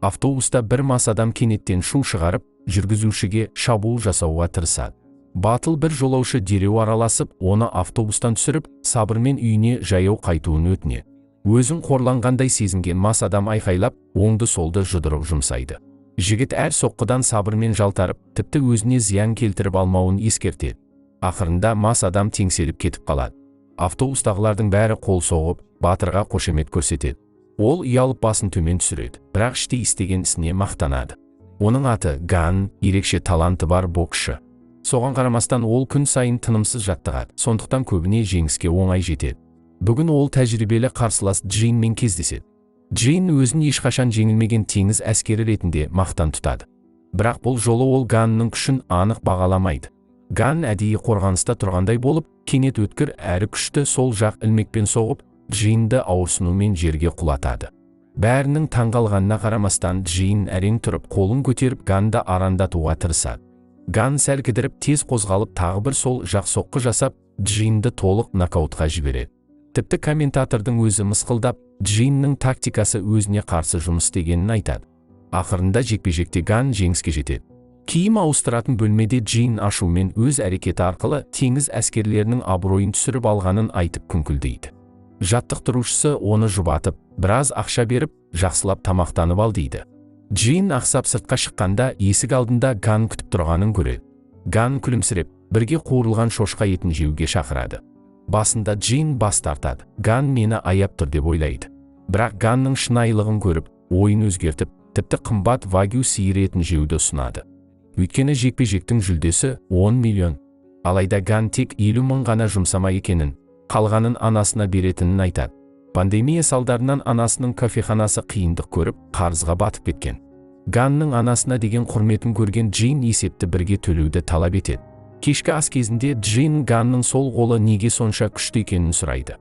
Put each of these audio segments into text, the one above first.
Автобуста бір мас адам кенеттен шу шығарып, жүргізушіге шабуыл жасауға тырысады. Батыл бір жолаушы дереу араласып, оны автобустан түсіріп, сабырмен үйіне жаяу қайтуын өтінеді. Өзін қорланғандай сезінген мас адам айқайлап, оңды-солды жұдырық жұмсайды. Жігіт әр соққыдан сабырмен жалтарып, тіпті өзіне зиян келтіріп алмауын ескертеді. Ақырында мас адам теңселіп кетіп қалады. Автобустағылардың бәрі қол соғып, батырға қошемет көрсетеді. Ол ұялып басын төмен түсіреді, бірақ іштей істеген ісіне мақтанады. Оның аты Ган, ерекше таланты бар боксшы. Соған қарамастан ол күн сайын тынымсыз жаттығады, сондықтан көбіне жеңіске оңай жетеді. Бүгін ол тәжірибелі қарсылас Джинмен кездеседі. Джин өзін ешқашан жеңілмеген теңіз әскері ретінде мақтан тұтады. Бірақ бұл жолы ол Ганның күшін анық бағаламайды. Ган әдейі қорғаныста тұрғандай болып, кенет өткір әрі күшті сол жақ ілмекпен соғып, Джинді ауырсынумен жерге құлатады. Бәрінің таңғалғанына қарамастан, Джин әрең тұрып, қолын көтеріп, Ганды арандатуға тырысады. Ган сәл кідіріп, тез қозғалып, тағы бір сол жақ соққы жасап, Джинді толық нокаутқа жібереді. Тіпті комментатордың өзі мысқылдап, Джиннің тактикасы өзіне қарсы жұмыс істегенін айтады. Ақырында жекпе-жекте Ган жеңіске жетеді. Киім ауыстыратын бөлмеде Джин ашумен өз әрекеті арқылы теңіз әскерлерінің абыройын түсіріп алғанын айтып күңкілдейді. Жаттықтырушысы оны жұбатып, біраз ақша беріп, жақсылап тамақтанып ал дейді. Джин ақсап сыртқа шыққанда, есік алдында Ган күтіп тұрғанын көреді. Ган күлімсіреп, бірге қуырылған шошқа етін жеуге шақырады. Басында Джин бас тартады. Ган мені аяп тұр деп ойлайды. Бірақ Ганның шынайылығын көріп, ойын өзгертіп, тіпті қымбат вагю сиыр етін жеуді ұсынады. Өйткені жекпе-жектің жүлдесі 10 миллион. Алайда Ган тек 50 мың ғана жұмсама екенін, қалғанын анасына беретінін айтады. Пандемия салдарынан анасының кофеханасы қиындық көріп, қарызға батып кеткен. Ганның анасына деген құрметін көрген Джин есепті бірге төлеуді талап етеді. Кешкі ас кезінде Джин Ганның сол қолы неге сонша күшті екенін сұрайды.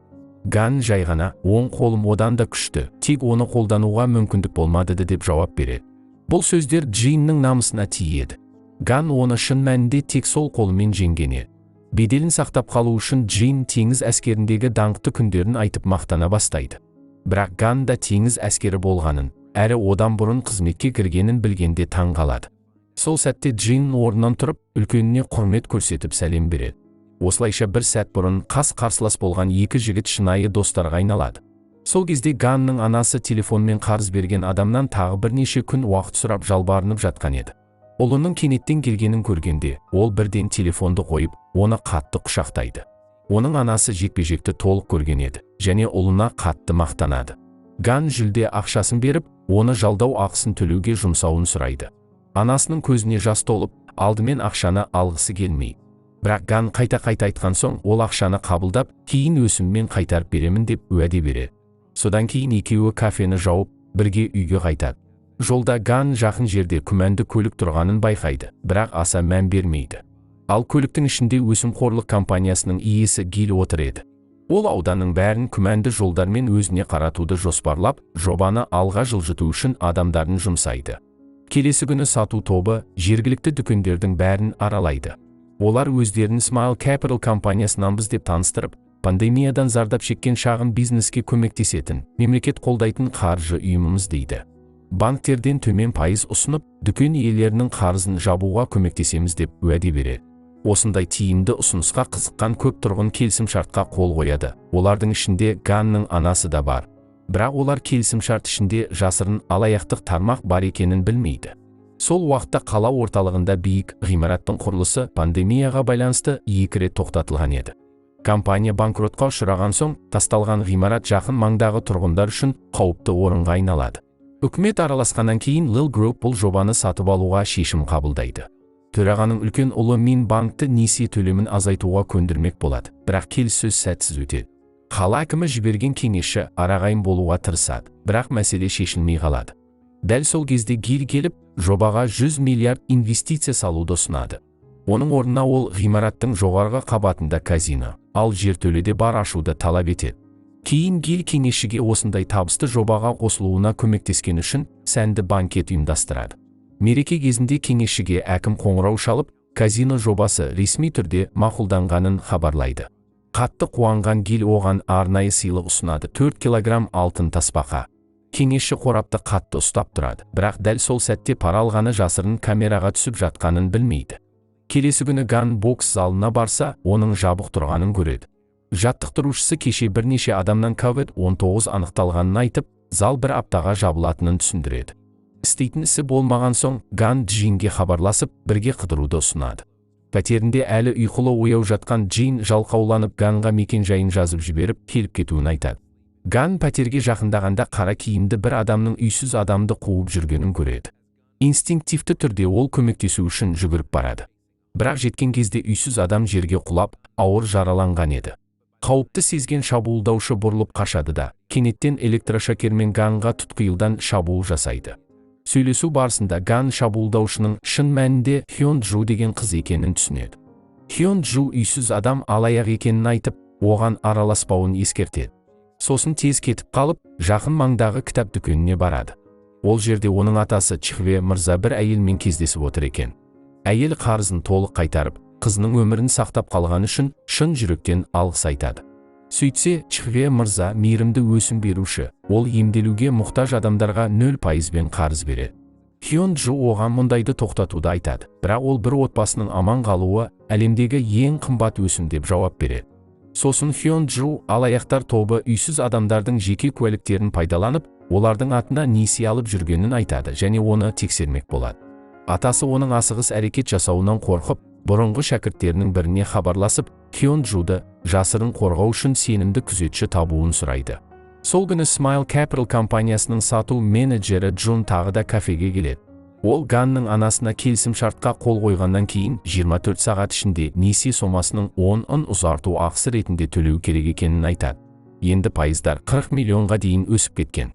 Ган жай ғана: «Оң қолым одан да күшті, тек оны қолдануға мүмкіндік болмады», – деп жауап береді. Бұл сөздер Джиннің намысына тиеді. Ган оны шын мәнінде тек сол қолымен жеңген еді. Беделін сақтап қалу үшін Джин теңіз әскеріндегі даңқты күндерін айтып мақтана бастайды. Бірақ Ган да теңіз әскері болғанын, әрі одан бұрын қызметке кіргенін білгенде таң қалады. Сол сәтте Джин орнынан тұрып, үлкеніне құрмет көрсетіп сәлем береді. Осылайша бір сәт бұрын қас қарсылас болған екі жігіт шынайы достарға айналады. Сол кезде Ганның анасы телефонмен қарыз берген адамнан тағы бірнеше күн уақыт сұрап жалбарынып жатқан еді. Ұлының кенеттен келгенін көргенде, ол бірден телефонды қойып, оны қатты құшақтайды. Оның анасы жекпе-жекті толық көрген еді және ұлына қатты мақтанады. Ган жүлде ақшасын беріп, оны жалдау ақысын төлеуге жұмсауын сұрайды. Анасының көзіне жас толып, алдымен ақшаны алғысы келмей. Бірақ Ган қайта-қайта айтқан соң, ол ақшаны қабылдап, кейін өсіммен қайтарып беремін деп уәде береді. Содан кейін екеуі кафені жауып, бірге үйге қайтады. Жолда Ган жақын жерде күмәнді көлік тұрғанын байқайды, бірақ аса мән бермейді. Ал көліктің ішінде өсімқорлық компаниясының иесі Гил отыр еді. Ол ауданның бәрін күмәнді жолдармен өзіне қаратуды жоспарлап, жобаны алға жылжыту үшін адамдарын жұмсайды. Келесі күні сату тобы жергілікті дүкендердің бәрін аралайды. Олар өздерін Smile Capital компаниясынанбыз деп таныстырып, пандемиядан зардап шеккен шағын бизнеске көмектесетін, мемлекет қолдайтын қаржы ұйымымыз дейді. Банктерден төмен пайыз ұсынып, дүкен иелерінің қарызын жабуға көмектесеміз деп уәде береді. Осындай тиімді ұсынысқа қызыққан көп тұрғын келісімшартқа қол қояды. Олардың ішінде Ганның анасы да бар. Бірақ олар келісімшарт ішінде жасырын алаяқтық тармақ бар екенін білмейді. Сол уақытта қала орталығында биік ғимараттың құрылысы пандемияға байланысты екі рет тоқтатылған еді. Компания банкротқа ұшыраған соң, тасталған ғимарат жақын маңдағы тұрғындар үшін қауіпті орынға айналады. Үкімет араласқаннан кейін Lil Group бұл жобаны сатып алуға шешім қабылдайды. Төрағаның үлкен ұлы Мин банкті несие төлемін азайтуға көндірмек болады, бірақ келіссөз сәтсіз өтеді. Қала әкімі жіберген кеңесші арағайын болуға тырысады, бірақ мәселе шешілмей қалады. Дәл сол кезде Гил келіп, жобаға 100 миллиард инвестиция салуды ұсынады. Оның орнына ол ғимараттың жоғарғы қабатында казино, ал жертөледе бар ашуды талап етеді. Кейін Гил кеңесшіге осындай табысты жобаға қосылуына көмектескен үшін сәнді банкет ұйымдастырады. Мереке кезінде кеңесшіге әкім қоңырау шалып, казино жобасы ресми түрде мақұлданғанын хабарлайды. Қатты қуанған Гил оған арнайы сыйлық ұсынады: 4 килограмм алтын тасбақа. Кеңесші қорапты қатты ұстап тұрады, бірақ дәл сол сәтте пара алғаны жасырын камераға түсіп жатқанын білмейді. Келесі күні Ган бокс залына барса, оның жабық тұрғанын көреді. Жаттықтырушысы кеше бірнеше адамнан COVID-19 анықталғанын айтып, зал бір аптаға жабылатынын түсіндіреді. Істейтін ісі болмаған соң, Ган Джинге хабарласып, бірге қыдыруды ұсынады. Пәтерінде әлі ұйқылы ояу жатқан Джин жалқауланып, Ганға мекен-жайын жазып жіберіп, келіп кетуін айтады. Ган пәтерге жақындағанда, қара киімді бір адамның үйсіз адамды қуып жүргенін көреді. Инстинктивті түрде ол көмектесу үшін жүгіріп барады. Бірақ жеткен кезде үйсіз адам жерге құлап, ауыр жараланған еді. Қауіпті сезген шабуылдаушы бұрылып қашады да, кенеттен электрошокермен Ганға тұтқиылдан шабуыл жасайды. Сөйлесу барысында Ган шабуылдаушының шын мәнінде Хён Джу деген қыз екенін түсінеді. Хён Джу үйсіз адам алаяқ екенін айтып, оған араласпауын ескертеді. Сосын тез кетіп қалып, жақын маңдағы кітап дүкеніне барады. Ол жерде оның атасы Чхве мырза бір әйелмен кездесіп отыр екен. Әйел қарызын толық қайтарып, қызының өмірін сақтап қалғаны үшін шын жүректен алғыс айтады. Сөйтсе, Чхве мырза мейірімді өсім беруші, ол емделуге мұқтаж адамдарға 0 пайызбен қарыз береді. Хён Джу оған мұндайды тоқтатуды айтады, бірақ ол бір отбасының аман қалуы әлемдегі ең қымбат өсім деп жауап береді. Сосын Хён Джу алаяқтар тобы үйсіз адамдардың жеке куәліктерін пайдаланып, олардың атына несие алып жүргенін айтады және оны тексермек болады. Атасы оның асығыс әрекет жасауынан қорқып, бұрынғы шәкірттерінің біріне хабарласып, Хён Джуды жасырын қорғау үшін сенімді күзетші табуын сұрайды. Сол күні Smile Capital компаниясының сату менеджері Джун тағы да кафеге келеді. Ол Ганның анасына келісім шартқа қол қойғаннан кейін 24 сағат ішінде несие сомасының 10-ын ұзарту ақысы ретінде төлеу керек екенін айтады. Енді пайыздар 40 миллионға дейін өсіп кеткен.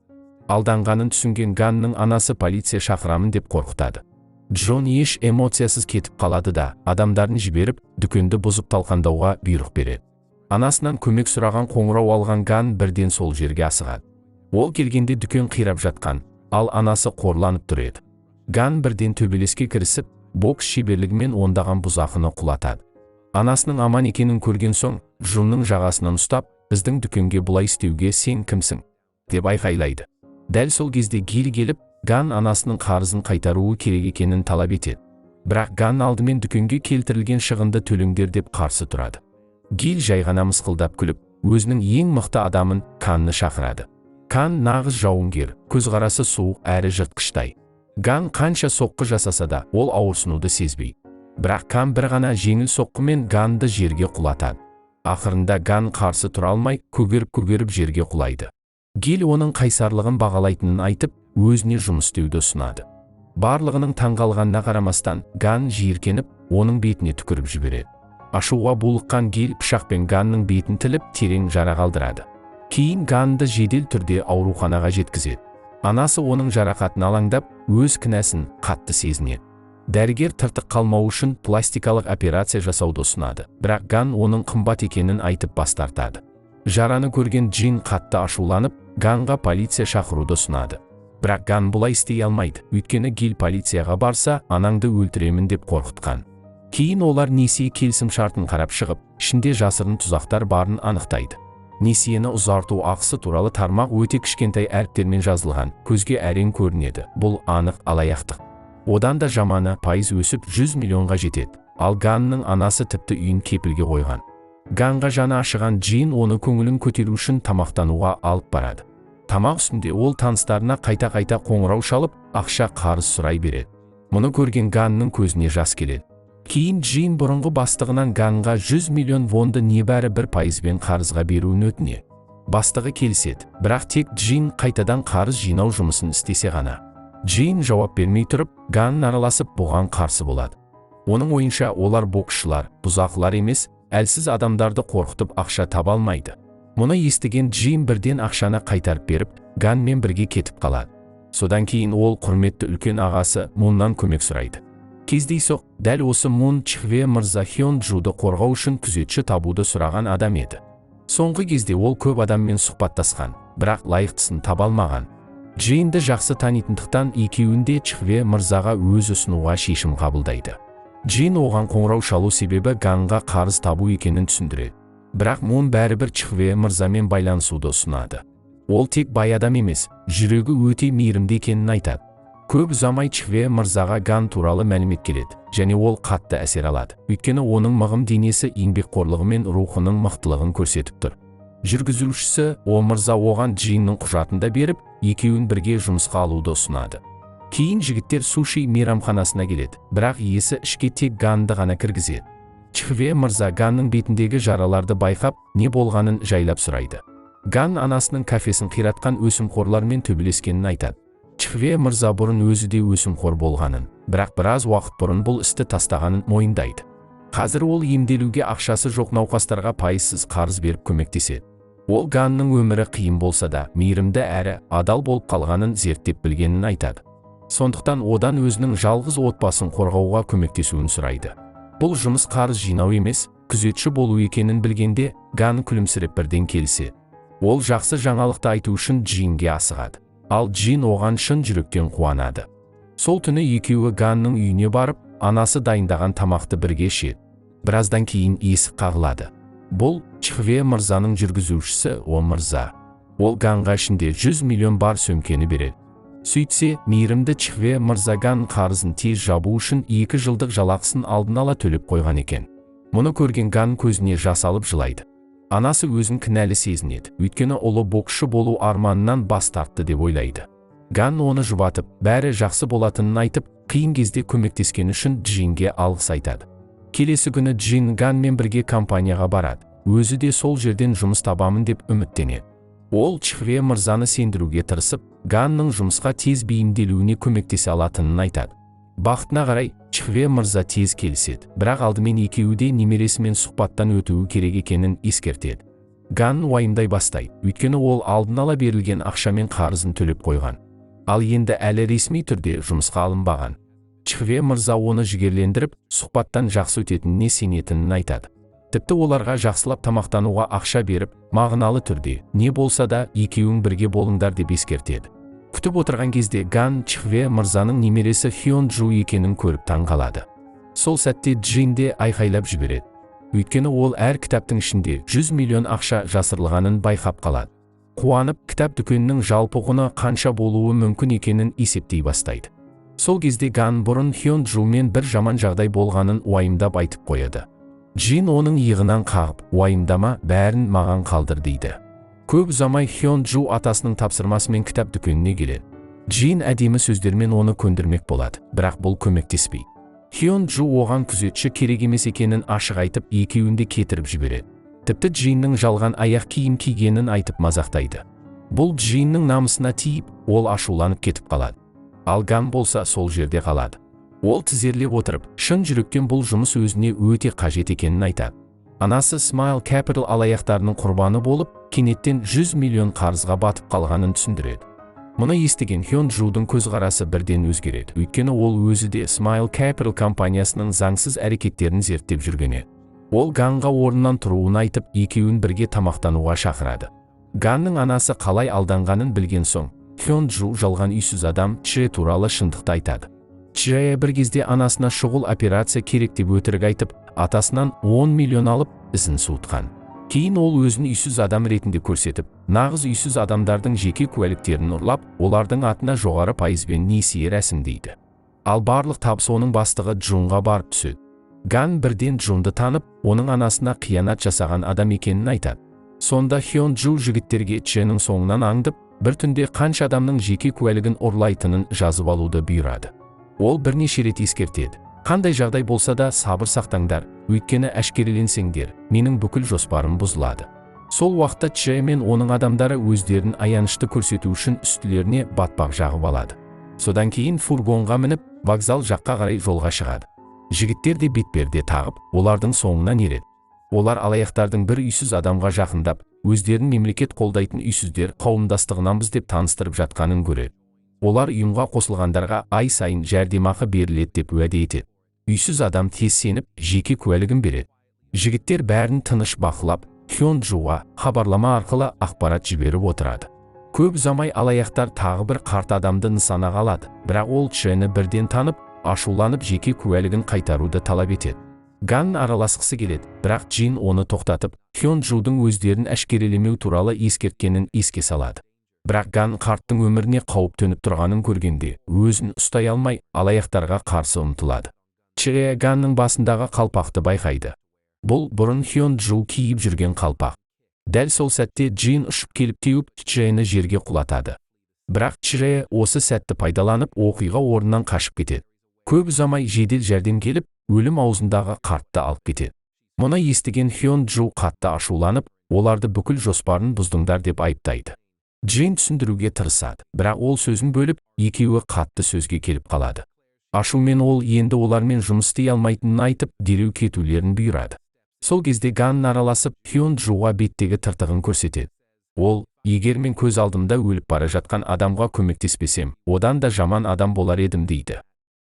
Алданғанын түсінген Ганның анасы полиция шақырамын деп қорқытады. Джон еш эмоциясыз кетіп қалады да, адамдарын жіберіп, дүкенді бұзып, талқандауға бұйрық береді. Анасынан көмек сұраған қоңырау алған Ган бірден сол жерге асығады. Ол келгенде дүкен қирап жатқан, ал анасы қорланып тұр еді. Ган бірден төбелеске кірісіп, бокс шеберлігімен ондаған бұзақыны құлатады. Анасының аман екенін көрген соң, Джунның жағасынан ұстап, «Біздің дүкенге бұлай істеуге сен кімсің?» деп айқайлайды. Дәл сол кезде Гил келіп, Ган анасының қарызын қайтаруы керек екенін талап етеді. Бірақ Ган алдымен дүкенге келтірілген шығынды төлеңдер деп қарсы тұрады. Гил жай ғана мысқылдап күліп, өзінің ең мықты адамын, Канны шақырады. Кан нағыз жауынгер, көзқарасы суық әрі жыртқыштай. Ган қанша соққы жасаса да, ол ауырсынуды сезбейді. Бірақ Кан бір ғана жеңіл соққымен Ганды жерге құлатады. Ақырында Ган қарсы тұра алмай, көгеріп-көгеріп жерге құлайды. Гил оның қайсарлығын бағалайтынын айтып, өзіне жұмыс істеуді ұсынады. Барлығының таңғалғанына қарамастан, Ган жиіркеніп, оның бетіне түкіріп жібереді. Ашуға булыққан Гил пышақпен Ганның бетін тіліп, терең жара қалдырады. Кейін Ганды жедел түрде ауруханаға жеткізеді. Анасы оның жарақатын алаңдап, өз кінәсін қатты сезінеді. Дәрігер тыртық қалмау үшін пластикалық операция жасауды ұсынады, бірақ Ган оның қымбат екенін айтып, бас тартады. Жараны көрген Джин қатты ашуланып, Ганға полиция шақыруды ұсынады. Бірақ Ган бұлай істей алмайды, өйткені Гил полицияға барса, анаңды өлтіремін деп қорқытқан. Кейін олар несие келісім шартын қарап шығып, ішінде жасырын тұзақтар барын анықтайды. Несиені ұзарту ақысы туралы тармақ өте кішкентай әріптермен жазылған, көзге әрең көрінеді. Бұл анық алаяқтық. Одан да жаманы, пайыз өсіп, 100 миллионға жетеді. Ал Ганның анасы тіпті үйін кепілге қойған. Ганға жаны ашыған Джин оны көңілін көтеру үшін тамақтануға алып барады. Тамақ үстінде ол таныстарына қайта-қайта қоңырау шалып, ақша қарыз сұрай береді. Мұны көрген Ганның көзіне жас келеді. Кейін Джин бұрынғы бастығынан Ганға 100 миллион вонды небәрі 1 пайызбен қарызға беруін өтіне. Бастығы келіседі, бірақ тек Джин қайтадан қарыз жинау жұмысын істесе ғана. Джин жауап бермей тұрып, Ган араласып, бұған қарсы болады. Оның ойынша, олар боксшылар, бұзақылар емес, әлсіз адамдарды қорқытып ақша таба алмайды. Мұны естіген Джин бірден ақшаны қайтарып беріп, Ганмен бірге кетіп қалады. Содан кейін ол құрметті үлкен ағасы Муннан көмек сұрайды. Кездейсоқ дәл осы Мун Чхве мырза Хён Джуды қорғау үшін күзетші табуды сұраған адам еді. Соңғы кезде ол көп адаммен сұхбаттасқан, бірақ лайықтысын таба алмаған. Джинді жақсы танитындықтан, екеуін де Чхве мырзаға өз ұсынуға шешім қабылдайды. Джин оған қоңырау шалу себебі Ганға қарыз табу екенін түсіндіреді. Бірақ Мун бәрібір Чхве мырзамен байланысуды ұсынады. Ол тек бай адам емес, жүрегі өте мейірімді екенін айтады. Көп ұзамай Чхве мырзаға Ган туралы мәлімет келеді және ол қатты әсер алады. Өйткені оның мығым денесі еңбекқорлығы мен рухының мықтылығын көрсетіп тұр. Жүргізушісі О мырза оған Джиннің құжатын да беріп, екеуін бірге жұмысқа алуды ұсынады. Кейін жігіттер суши мейрамханасына келеді, бірақ иесі ішке тек Ганды ғана кіргізеді. Чхве мырза Ганның бетіндегі жараларды байқап, не болғанын жайлап сұрайды. Ган анасының кафесін қиратқан өсімқорлармен төбелескенін айтады. Чхве мырза бұрын өзі де өсімқор болғанын, бірақ біраз уақыт бұрын бұл істі тастағанын мойындайды. Қазір ол емделуге ақшасы жоқ науқастарға пайызсыз қарыз беріп көмектеседі. Ол Ганның өмірі қиын болса да, мейірімді әрі адал болып қалғанын зерттеп білгенін айтады. Сондықтан одан өзінің жалғыз отбасын қорғауға көмектесуін сұрайды. Бұл жұмыс қарыз жинау емес, күзетші болу екенін білгенде, Ган күлімсіреп бірден келіседі. Ол жақсы жаңалықты айту үшін Джинге асығады. Ал Джин оған шын жүректен қуанады. Сол түні екеуі Ганның үйіне барып, анасы дайындаған тамақты бірге ішеді. Біраздан кейін есік қағылады. Бұл Чхве мырзаның жүргізушісі О мырза. Ол Ганға ішінде 100 миллион бар сөмкені береді. Сөйтсе, мейірімді Чхве мырза Ган қарызын тез жабу үшін 2 жылдық жалақысын алдын ала төлеп қойған екен. Мұны көрген Ган көзіне жас алып жылайды. Анасы өзін кінәлі сезінеді, өйткені ұлы боксшы болу арманынан бас тартты деп ойлайды. Ган оны жұбатып, бәрі жақсы болатынын айтып, қиын кезде көмектескені үшін Джинге алғыс айтады. Келесі күні Джин Ганмен бірге компанияға барады. Өзі де сол жерден жұмыс табамын деп үміттенеді. Ол Чхве мырзаны сендіруге тырысып, Ганның жұмысқа тез бейімделуіне көмектесе алатынын айтады. Бақытына қарай, Чхве мырза тез келіседі, бірақ алдымен екеуі де немересімен сұхбаттан өтуі керек екенін ескертеді. Ган уайымдай бастайды, өйткені ол алдын ала берілген ақшамен қарызын төлеп қойған. Ал енді әлі ресми түрде жұмысқа алынбаған. Чхве мырза оны жігерлендіріп, сұхбаттан жақсы өтетініне сенетінін айтады. Тіпті оларға жақсылап тамақтануға ақша беріп, мағыналы түрде, не болса да, екеуің бірге болыңдар деп ескертеді. Күтіп отырған кезде Ган Чхве мырзаның немересі Хён Джу екенін көріп таң қалады. Сол сәтте Джин де айқайлап жібереді. Өйткені ол әр кітаптың ішінде 100 миллион ақша жасырылғанын байқап қалады. Қуанып, кітап дүкенінің жалпы құны қанша болуы мүмкін екенін есептей бастайды. Сол кезде Ган бұрын Хён Джумен бір жаман жағдай болғанын уайымдап айтып қояды. Джин оның иығынан қағып, уайымдама, бәрін маған қалдыр дейді. Көп ұзамай Хён Джу атасының тапсырмасымен кітап дүкеніне келеді. Джин әдемі сөздермен оны көндірмек болады, бірақ бұл көмектеспейді. Хён Джу оған күзетші керек емес екенін ашық айтып, екеуін де кетіріп жібереді. Тіпті Джиннің жалған аяқ киім кигенін айтып мазақтайды. Бұл Джиннің намысына тиіп, ол ашуланып кетіп қалады. Ал Ган болса, сол жерде қалады. Ол тізерлеп отырып, шын жүректен бұл жұмыс өзіне өте қажет екенін айтады. Анасы Smile Capital алаяқтарының құрбаны болып, кенеттен 100 миллион қарызға батып қалғанын түсіндіреді. Мұны естіген Хён Джудың көзқарасы бірден өзгереді, өйткені ол өзі де Smile Capital компаниясының заңсыз әрекеттерін зерттеп жүрген еді. Ол Ганға орнынан тұруын айтып, екеуін бірге тамақтануға шақырады. Ганның анасы қалай алданғанын білген соң, Хён Джу жалған үйсіз адам Чже туралы шындықты айтады. Чже бір кезде анасына шұғыл операция керек деп өтірік айтып, атасынан 10 миллион алып, ізін суытқан. Кейін ол өзін үйсіз адам ретінде көрсетіп, нағыз үйсіз адамдардың жеке куәліктерін ұрлап, олардың атына жоғары пайызбен несие рәсімдейді. Ал барлық табыс оның бастығы Джунға барып түседі. Ган бірден Джунды танып, оның анасына қиянат жасаған адам екенін айтады. Сонда Хён Джу жігіттерге Чженің соңынан аңдып, бір түнде қанша адамның жеке куәлігін ұрлайтынын жазып алуды бұйырады. Ол бірнеше рет ескертеді: қандай жағдай болса да, сабыр сақтаңдар, өйткені әшкереленсеңдер, менің бүкіл жоспарым бұзылады. Сол уақытта Чже мен оның адамдары өздерін аянышты көрсету үшін үстілеріне батпақ жағып алады. Содан кейін фургонға мініп, вокзал жаққа қарай жолға шығады. Жігіттер де бетперде тағып, олардың соңынан ереді. Олар алаяқтардың бір үйсіз адамға жақындап, өздерін мемлекет қолдайтын үйсіздер қауымдастығынанбыз деп таныстырып жатқанын көреді. Олар ұйымға қосылғандарға ай сайын жәрдемақы беріледі деп уәде етеді. Үйсіз адам тез сеніп, жеке куәлігін береді. Жігіттер бәрін тыныш бақылап, Хён Джуға хабарлама арқылы ақпарат жіберіп отырады. Көп ұзамай алаяқтар тағы бір қарт адамды нысанаға алады, бірақ ол Чжені бірден танып, ашуланып, жеке куәлігін қайтаруды талап етеді. Ган араласқысы келеді, бірақ Джин оны тоқтатып, Хён Джудың өздерін әшкерелемеу туралы ескерткенін еске салады. Бірақ Ган қарттың өміріне қауіп төніп тұрғанын көргенде, өзін ұстай алмай, алаяқтарға қарсы ұмтылады. Чжэ Ганның басындағы қалпақты байқайды. Бұл бұрын Хён Джу киіп жүрген қалпақ. Дәл сол сәтте Джин ұшып келіп, теуіп, Чжэні жерге құлатады. Бірақ Чжэ осы сәтті пайдаланып, оқиға орнынан қашып кетеді. Көп ұзамай жедел жәрдем келіп, өлім аузындағы қартты алып кетеді. Мұны естіген Хён Джу қатты ашуланып, оларды бүкіл жоспарын бұздыңдар деп айыптайды. Джин түсіндіруге тырысады, бірақ ол сөзін бөліп, екеуі қатты сөзге келіп қалады. Ашумен ол енді олармен жұмыс істей алмайтынын айтып, дереу кетулерін бұйырады. Сол кезде Ган араласып, Хён Джуға беттегі тыртығын көрсетеді. Ол: «Егер мен көз алдымда өліп бара жатқан адамға көмектеспесем, одан да жаман адам болар едім», – дейді.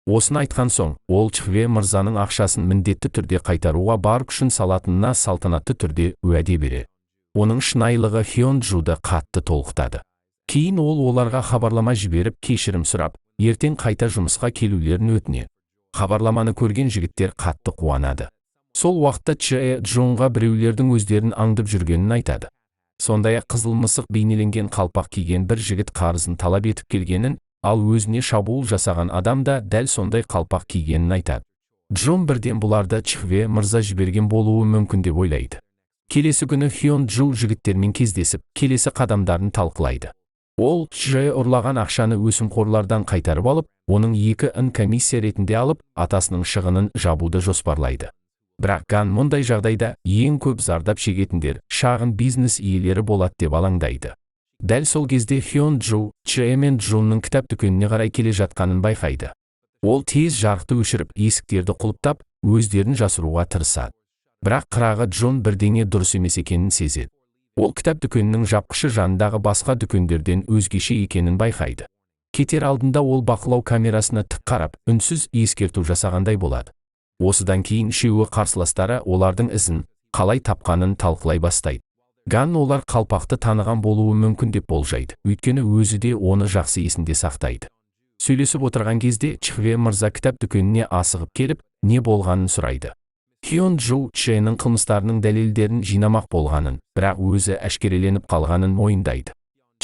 Осыны айтқан соң, ол Чхве мырзаның ақшасын міндетті түрде қайтаруға бар күшін салатынына салтанатты түрде уәде береді. Оның шынайылығы Хён Джуды қатты толқытады. Кейін ол оларға хабарлама жіберіп, кешірім сұрап, ертең қайта жұмысқа келулерін өтінеді. Хабарламаны көрген жігіттер қатты қуанады. Сол уақытта Чжэ Джонға біреулердің өздерін аңдып жүргенін айтады. Сондай-ақ қызыл мысық бейнеленген қалпақ киген бір жігіт қарызын талап етіп келгенін, ал өзіне шабуыл жасаған адам да дәл сондай қалпақ кигенін айтады. Джон бірден бұларды Чхве мырза жіберген болуы мүмкін деп ойлайды. Келесі күні Хён Джу жігіттермен кездесіп, келесі қадамдарын талқылайды. Ол Чжэ ұрлаған ақшаны өсімқорлардан қайтарып алып, оның 2-ін комиссия ретінде алып, атасының шығынын жабуды жоспарлайды. Бірақ Ган мұндай жағдайда ең көп зардап шегетіндер шағын бизнес иелері болады деп алаңдайды. Дәл сол кезде Хён Джу Чжэ мен Джунның кітап дүкеніне қарай келе жатқанын байқайды. Ол тез жарықты өшіріп, есіктерді құлыптап, өздерін жасыруға тырысады. Бірақ қырағы Джон бірдеңе дұрыс емес екенін сезеді. Ол кітап дүкенінің жапқышы жанындағы басқа дүкендерден өзгеше екенін байқайды. Кетер алдында ол бақылау камерасына тік қарап, үнсіз ескерту жасағандай болады. Осыдан кейін үшеуі қарсыластары олардың ізін қалай тапқанын талқылай бастайды. Ган олар қалпақты таныған болуы мүмкін деп болжайды, өйткені өзі де оны жақсы есінде сақтайды. Сөйлесіп отырған кезде Чхве мырза кітап дүкеніне асығып келіп, не болғанын сұрайды. Хён Джу Чжэнің қылмыстарының дәлелдерін жинамақ болғанын, бірақ өзі әшкереленіп қалғанын мойындайды.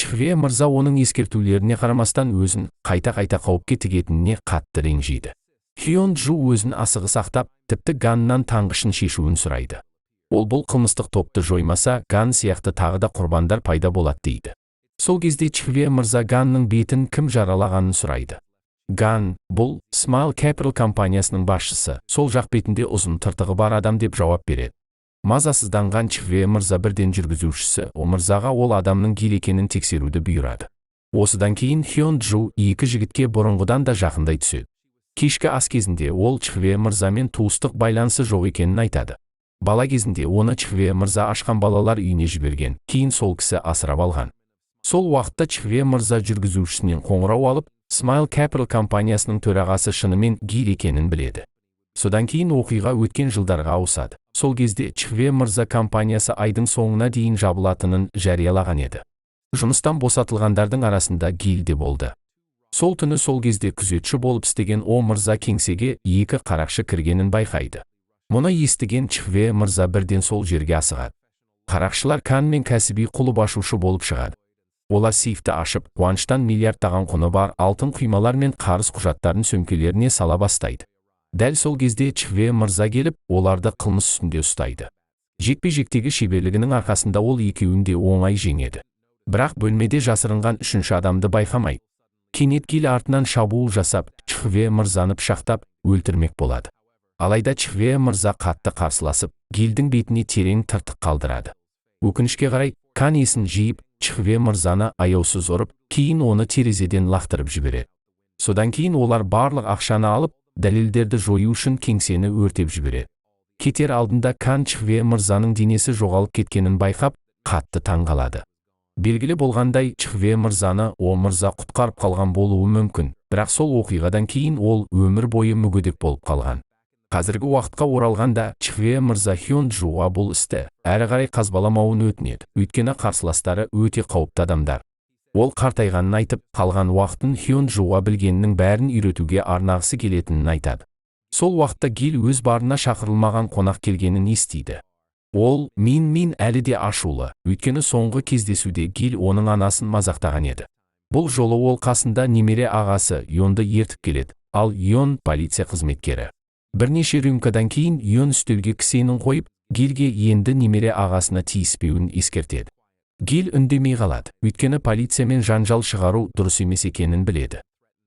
Чхве мырза оның ескертулеріне қарамастан өзін қайта-қайта қауіпке тігетініне қатты ренжиді. Хён Джу өзін асығыс ақтап, тіпті Ганнан таңғышын шешуін сұрайды. Ол бұл қылмыстық топты жоймаса, Ган сияқты тағы да құрбандар пайда болады дейді. Сол кезде Чхве мырза Ганның бетін кім жаралағанын сұрайды. Ган: «Бұл Smile Capital компаниясының басшысы, сол жақ бетінде ұзын тыртығы бар адам», – деп жауап береді. Мазасызданған Чхве мырза бірден жүргізушісі О мырзаға ол адамның Гил екенін тексеруді бұйырады. Осыдан кейін Хён Джу екі жігітке бұрынғыдан да жақындай түседі. Кешкі ас кезінде ол Чхве мырзамен туыстық байланысы жоқ екенін айтады. Бала кезінде оны Чхве мырза ашқан балалар үйіне жіберген, кейін сол кісі асырап алған. Сол уақытта Чхве мырза жүргізушісінен қоңырау алып, Smile Capital компаниясының төрағасы шынымен Гил екенін біледі. Содан кейін оқиға өткен жылдарға ауысады. Сол кезде Чхве мырза компаниясы айдың соңына дейін жабылатынын жариялаған еді. Жұмыстан босатылғандардың арасында Гил де болды. Сол түні сол кезде күзетші болып істеген О мырза кеңсеге екі қарақшы кіргенін байқайды. Мұны естіген Чхве мырза бірден сол жерге асығады. Қарақшылар Кан мен кәсіби құлып ашушы болып шығады. Олар сейфті ашып, қуаныштан миллиардтаған құны бар алтын құймалар мен қарыз құжаттарын сөмкелеріне сала бастайды. Дәл сол кезде Чхве мырза келіп, оларды қылмыс үстінде ұстайды. Жекпе-жектегі шеберлігінің арқасында ол екеуін де оңай жеңеді. Бірақ бөлмеде жасырынған үшінші адамды байқамайды. Кенет Гил артынан шабуыл жасап, Чхве мырзаны пышақтап, өлтірмек болады. Алайда Чхве мырза қатты қарсыласып, Гилдің бетіне терең тыртық қалдырады. Өкінішке қарай, Кан есін жиып, Чхве мырзаны аяусыз ұрып, кейін оны терезеден лақтырып жібереді. Содан кейін олар барлық ақшаны алып, дәлелдерді жою үшін кеңсені өртеп жібереді. Кетер алдында Кан Чхве мырзаның денесі жоғалып кеткенін байқап, қатты таң қалады. Белгілі болғандай, Чхве мырзаны О мырза құтқарып қалған болуы мүмкін, бірақ сол оқиғадан кейін ол өмір бойы мүгедек болып қалған. Қазіргі уақытқа оралғанда, Чхве мырза Хён Джуға бұл істі әрі қарай қазбаламауын өтінеді, өйткені қарсыластары өте қауіпті адамдар. Ол қартайғанын айтып, қалған уақытын Хён Джуға білгенінің бәрін үйретуге арнағысы келетінін айтады. Сол уақытта Гил өз барына шақырылмаған қонақ келгенін естиді. Ол Мин әлі де ашулы, өйткені соңғы кездесуде Гил оның анасын мазақтаған еді. Бұл жолы ол қасында немере ағасы Йонды ертіп келеді, ал Йон полиция қызметкері. Бірнеше рюмкадан кейін Йон үстелге кісенін қойып, Гилге енді немере ағасына тиіспеуін ескертеді. Гил үндемей қалады, өйткені полициямен жанжал шығару дұрыс емес екенін біледі.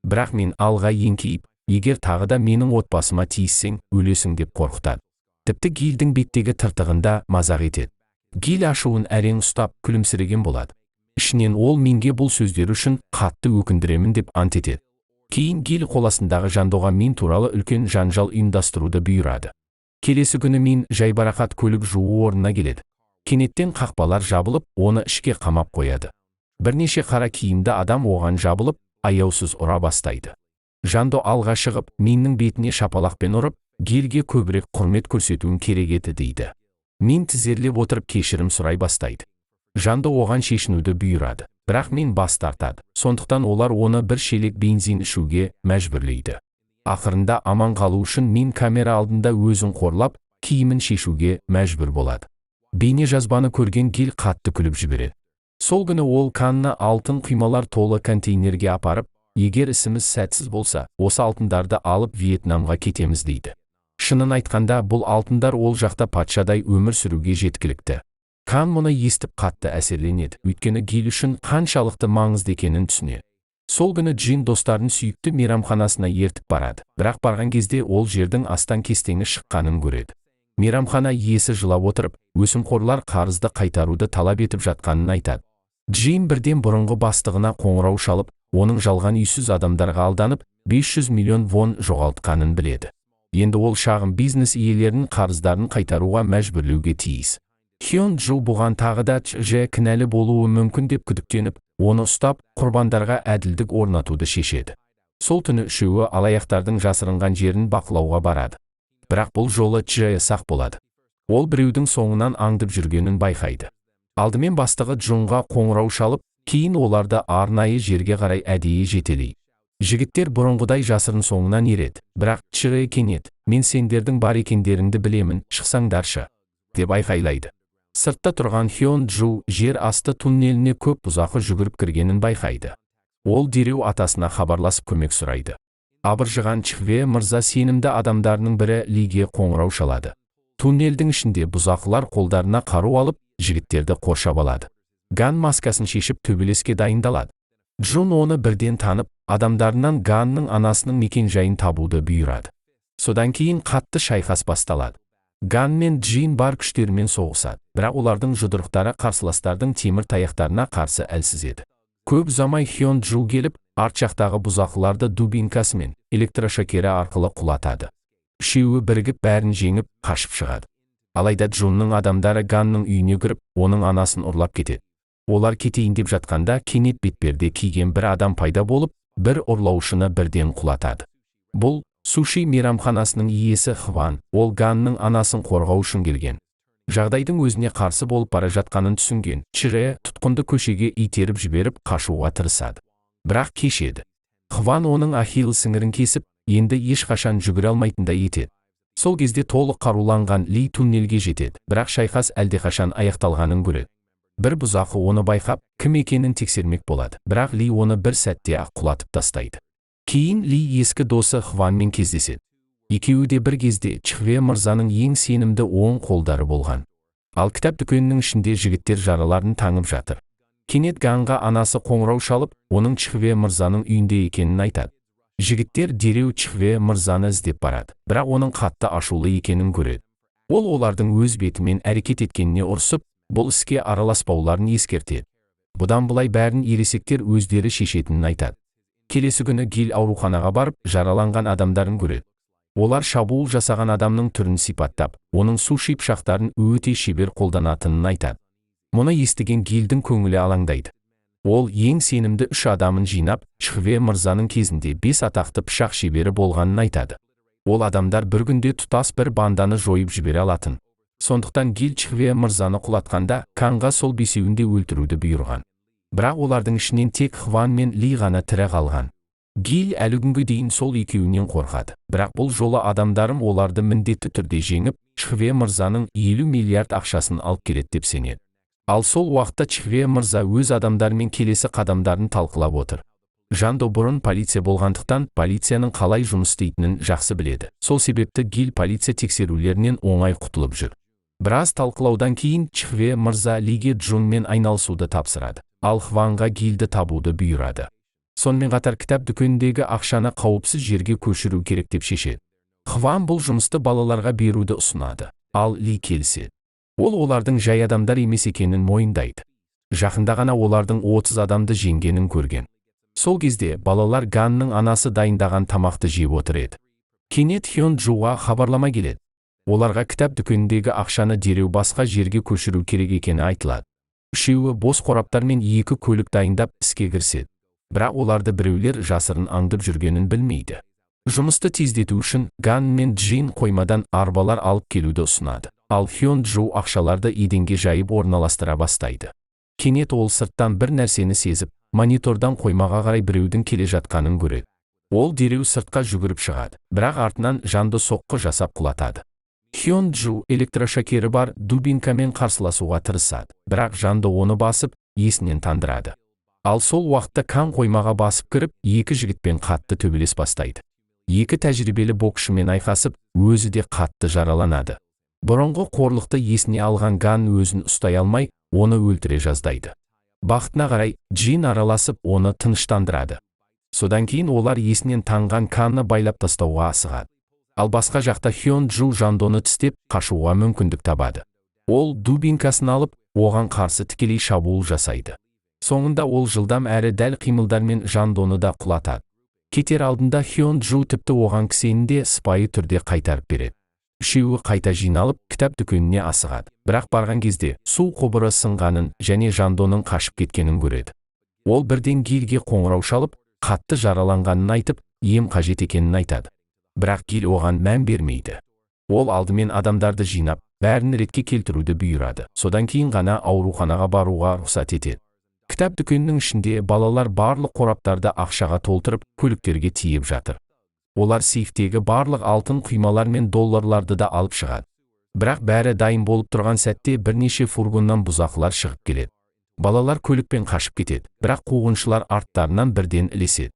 Бірақ Мин алға еңкейіп, егер тағы да менің отбасыма тиіссең, өлесің деп қорқытады. Тіпті Гилдің беттегі тыртығында мазақ етеді. Гил ашуын әрең ұстап, күлімсіреген болады. Ішінен ол Минге бұл сөздері үшін қатты өкіндіремін деп ант етеді. Кейін Гил қоластындағы Жандоға Мин туралы үлкен жанжал ұйымдастыруды бұйырады. Келесі күні Мин жайбарақат көлік жуу орнына келеді. Кенеттен қақпалар жабылып, оны ішке қамап қояды. Бірнеше қара киімді адам оған жабылып, аяусыз ұра бастайды. Жандо алға шығып, Миннің бетіне шапалақпен ұрып, Гилге көбірек құрмет көрсетуің керек еді дейді. Мин тізерлеп отырып кешірім сұрай бастайды. Жандо оған шешінуді бұйырады, бірақ Мин бас тартады. Сондықтан олар оны бір шелек бензин ішуге мәжбүрлейді. Ақырында аман қалу үшін Мин камера алдында өзін қорлап, киімін шешуге мәжбүр болады. Бейне жазбаны көрген Гил қатты күліп жібереді. Сол күні ол Канны алтын құймалар толы контейнерге апарып, егер ісіміз сәтсіз болса, осы алтындарды алып Вьетнамға кетеміз дейді. Шынын айтқанда, бұл алтындар ол жақта патшадай өмір сүруге жеткілікті. Кан мұны естіп қатты әсерленеді, өйткені Гил үшін қаншалықты маңызды екенін түсінеді. Сол күні Джин достарын сүйікті мейрамханасына ертіп барады, бірақ барған кезде ол жердің астан кестеңі шыққанын көреді. Мейрамхана иесі жылап отырып, өсімқорлар қарызды қайтаруды талап етіп жатқанын айтады. Джин бірден бұрынғы бастығына қоңырау шалып, оның жалған үйсіз адамдарға алданып, 500 миллион вон жоғалтқанын біледі. Енді ол шағын бизнес иелерінің қарыздарын қайтаруға мәжбүрлеуге тиіс. Хён Джу бұған тағы да Чже кінәлі болуы мүмкін деп күдіктеніп, оны ұстап, құрбандарға әділдік орнатуды шешеді. Сол түні үшеуі алаяқтардың жасырынған жерін бақылауға барады. Бірақ бұл жолы Чже сақ болады. Ол біреудің соңынан аңдып жүргенін байқайды. Алдымен бастығы Джунға қоңырау шалып, кейін оларды арнайы жерге қарай әдейі жетелейді. Жігіттер бұрынғыдай жасырын соңынан ереді, бірақ Чже кенет, мен сендердің бар екендеріңді білемін, шықсаңдаршы, деп айқайлайды. Сыртта тұрған Хён Джу жер асты туннеліне көп бұзақы жүгіріп кіргенін байқайды. Ол дереу атасына хабарласып көмек сұрайды. Абыржыған Чхве мырза сенімді адамдарының бірі Лиге қоңырау шалады. Туннельдің ішінде бұзақылар қолдарына қару алып, жігіттерді қоршап алады. Ган маскасын шешіп төбелеске дайындалады. Джун оны бірден танып, адамдарынан Ганның анасының мекен-жайын табуды бұйырады. Содан кейін қатты шайқас басталады. Ган мен Джин бар күштерімен соғысады, бірақ олардың жұдырықтары қарсыластардың темір таяқтарына қарсы әлсіз еді. Көп ұзамай Хён Джу келіп, арт жақтағы бұзақыларды дубинкасымен электрошокері арқылы құлатады. Үшеуі бірігіп бәрін жеңіп, қашып шығады. Алайда Джунның адамдары Ганның үйіне кіріп, оның анасын ұрлап кетеді. Олар кетейін деп жатқанда кенет бетперде киген бір адам пайда болып, бір ұрлаушыны бірден құлатады. Бұл суши мейрамханасының иесі Хван, ол Ганның анасын қорғау үшін келген. Жағдайдың өзіне қарсы болып бара жатқанын түсінген Чре тұтқынды көшеге итеріп жіберіп қашуға тырысады. Бірақ кеш еді. Хван оның ахилл сіңірін кесіп, енді ешқашан жүгіре алмайтындай етеді. Сол кезде толық қаруланған Ли туннельге жетеді, бірақ шайқас әлдеқашан аяқталғанын көреді. Бір бұзақы оны байқап, кім екенін тексермек болады, бірақ Ли оны бір сәтте ақ құлатып тастайды. Кейін Ли ескі досы Хванмен кездеседі. Екеуі де бір кезде Чхве мырзаның ең сенімді оң қолдары болған. Ал кітап дүкенінің ішінде жігіттер жараларын таңып жатыр. Кенет Ганға анасы қоңырау шалып, оның Чхве мырзаның үйінде екенін айтады. Жігіттер дереу Чхве мырзаны іздеп барады, бірақ оның қатты ашулы екенін көреді. Ол олардың өз бетімен әрекет еткеніне ұрсып, бұл іске араласпауларын ескертеді. Бұдан былай бәрін ересектер өздері шешетінін айтады. Келесі күні Гил ауруханаға барып, жараланған адамдарын көреді. Олар шабуыл жасаған адамның түрін сипаттап, оның суши пышақтарын өте шебер қолданатынын айтады. Мұны естіген Гилдің көңілі алаңдайды. Ол ең сенімді үш адамын жинап, Чхве мырзаның кезінде 5 атақты пышақ шебері болғанын айтады. Ол адамдар бір күнде тұтас бір банданы жойып жібере алатын. Сондықтан Гил Чхве мырзаны құлатқанда, Канға сол бесеуін де өлтіруді бұйырған. Бірақ олардың ішінен тек Хван мен Ли ғана тірі қалған. Гил әлі күнге дейін сол екеуінен қорқады. Бірақ бұл жолы адамдарым оларды міндетті түрде жеңіп, Чхве мырзаның 50 миллиард ақшасын алып келеді деп сенеді. Ал сол уақытта Чхве мырза өз адамдарымен келесі қадамдарын талқылап отыр. Жандо бұрын полиция болғандықтан, полицияның қалай жұмыс істейтінін жақсы біледі. Сол себепті Гил полиция тексерулерінен оңай құтылып жүр. Біраз талқылаудан кейін Чхве мырза Лиге Джунмен айналысуды тапсырады. Ал Хванға Гилді табуды бұйырады. Сонымен қатар кітап дүкеніндегі ақшаны қауіпсіз жерге көшіру керек деп шешеді. Хван бұл жұмысты балаларға беруді ұсынады, ал Ли келіседі. Ол олардың жай адамдар емес екенін мойындайды. Жақында ғана олардың 30 адамды жеңгенін көрген. Сол кезде балалар Ганның анасы дайындаған тамақты жеп отыр еді. Кенет Хён Джуға хабарлама келеді. Оларға кітап дүкеніндегі ақшаны дереу басқа жерге көшіру керек екені айтылады. Үшеуі бос қораптар мен екі көлік дайындап, іске кіріседі. Бірақ оларды біреулер жасырын аңдып жүргенін білмейді. Жұмысты тездету үшін Ган мен Джин қоймадан арбалар алып келуді ұсынады. Ал Хён Джу ақшаларды еденге жайып орналастыра бастайды. Кенет ол сырттан бір нәрсені сезіп, монитордан қоймаға қарай біреудің келе жатқанын көреді. Ол дереу сыртқа жүгіріп шығады, бірақ артынан Жанды соққы жасап құлатады. Хён Джу электрошокері бар дубинкамен қарсыласуға тырысады, бірақ Жанды оны басып, есінен тандырады. Ал сол уақытта Кан қоймаға басып кіріп, екі жігітпен қатты төбелес бастайды. Екі тәжірибелі боксшымен айқасып, өзі де қатты жараланады. Бұрынғы қорлықты есіне алған Ган өзін ұстай алмай, оны өлтіре жаздайды. Бақытына қарай, Джин араласып, оны тыныштандырады. Содан кейін олар есінен танған Канны байлап тастауға асығады. Ал басқа жақта Хён Джу Жандоны тістеп, қашуға мүмкіндік табады. Ол дубинкасын алып, оған қарсы тікелей шабуыл жасайды. Соңында ол жылдам әрі дәл қимылдармен Жандоны да құлатады. Кетер алдында Хён Джу тіпті оған кісенін де сыпайы түрде қайтарып береді. Үшеуі қайта жиналып, кітап дүкеніне асығады. Бірақ барған кезде су құбыры сынғанын және Жандоның қашып кеткенін көреді. Ол бірден Гилге қоңырау шалып, қатты жараланғанын айтып, ем қажет екенін айтады. Бірақ Гил оған мән бермейді. Ол алдымен адамдарды жинап, бәрін ретке келтіруді бұйырады. Содан кейін ғана ауруханаға баруға рұқсат етеді. Кітап дүкенінің ішінде балалар барлық қораптарды ақшаға толтырып, көліктерге тиеп жатыр. Олар сейфтегі барлық алтын құймалар мен долларларды да алып шығады. Бірақ бәрі дайын болып тұрған сәтте бірнеше фургоннан бұзақылар шығып келеді. Балалар көлікпен қашып кетеді, бірақ қуғыншылар арттарынан бірден ілеседі.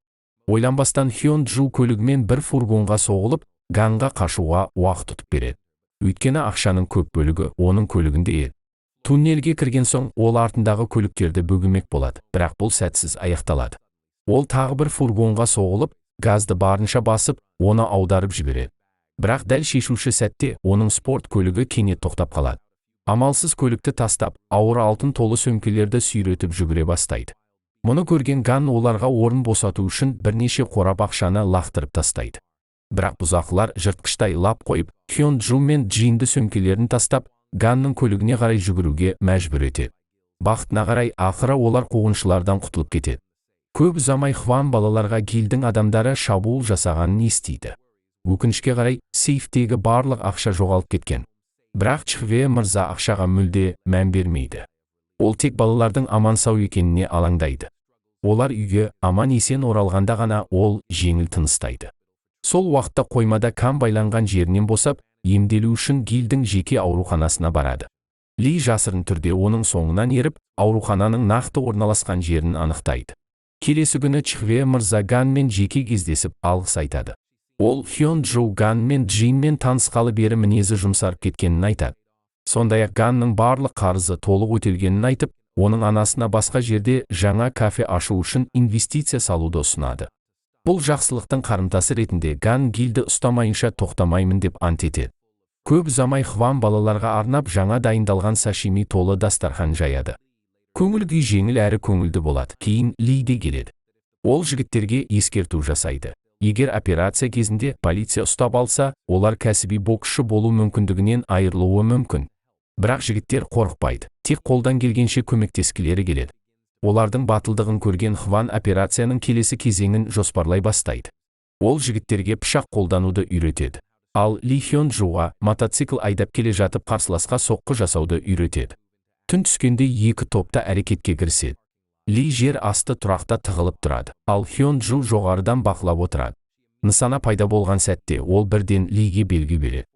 Ойланбастан Хён Джу көлігімен бір фургонға соғылып, Ганға қашуға уақыт ұтып береді. Өйткені ақшаның көп бөлігі оның көлігінде еді. Туннельге кірген соң ол артындағы көліктерді бөгемек болады, бірақ бұл сәтсіз аяқталады. Ол тағы бір фургонға соғылып, газды барынша басып, оны аударып жібереді. Бірақ дәл шешуші сәтте оның спорт көлігі кенет тоқтап қалады. Амалсыз көлікті тастап, ауыр алтын толы сөмкелерді сүйретіп жүгіре бастайды. Мұны көрген Ган оларға орын босату үшін бірнеше қорап ақшаны лақтырып тастайды. Бірақ бұзақылар жыртқыштай лап қойып, Хён Джу мен Джинді сөмкелерін тастап, Ганның көлігіне қарай жүгіруге мәжбүр етеді. Бақытына қарай, ақыры олар қуғыншылардан құтылып кетеді. Көп ұзамай Хван балаларға Гилдің адамдары шабуыл жасағанын естиді. Өкінішке қарай, сейфтегі барлық ақша жоғалып кеткен. Бірақ Чхве мырза ақшаға мүлде мән бермейді. Ол тек балалардың аман-сау екеніне алаңдайды. Олар үйге аман есен оралғанда ғана ол жеңіл тыныстайды. Сол уақытта қоймада Кан байланған жерінен босап, емделу үшін Гилдің жеке ауруханасына барады. Ли жасырын түрде оның соңынан еріп, аурухананың нақты орналасқан жерін анықтайды. Келесі күні Чхве мырза Ганмен жеке кездесіп, алғыс айтады. Ол Хён Джу Ган мен Джинмен танысқалы бері мінезі жұмсарып кеткенін айтады. Сондай-ақ Ганның барлық қарызы толық өтелгенін айтып, оның анасына басқа жерде жаңа кафе ашу үшін инвестиция салуды ұсынады. Бұл жақсылықтың қарымтасы ретінде Ган Гилді ұстамайынша тоқтамаймын деп ант етеді. Көп ұзамай Хван балаларға арнап жаңа дайындалған сашими толы дастархан жаяды. Көңіл күй жеңіл әрі көңілді болады. Кейін Ли де келеді. Ол жігіттерге ескерту жасайды. Егер операция кезінде полиция ұстап алса, олар кәсіби боксшы болу мүмкіндігінен айырылуы мүмкін. Бірақ жігіттер қорықпайды, тек қолдан келгенше көмектескілері келеді. Олардың батылдығын көрген Хван операцияның келесі кезеңін жоспарлай бастайды. Ол жігіттерге пышақ қолдануды үйретеді. Ал Ли Хён Джуға мотоцикл айдап келе жатып, қарсыласқа соққы жасауды үйретеді. Түн түскенде екі топта әрекетке кіріседі. Ли жер асты тұрақта тығылып тұрады, ал Хён Джу жоғарыдан бақылап отырады. Нысана пайда болған сәтте ол бірден Лиге белгі береді.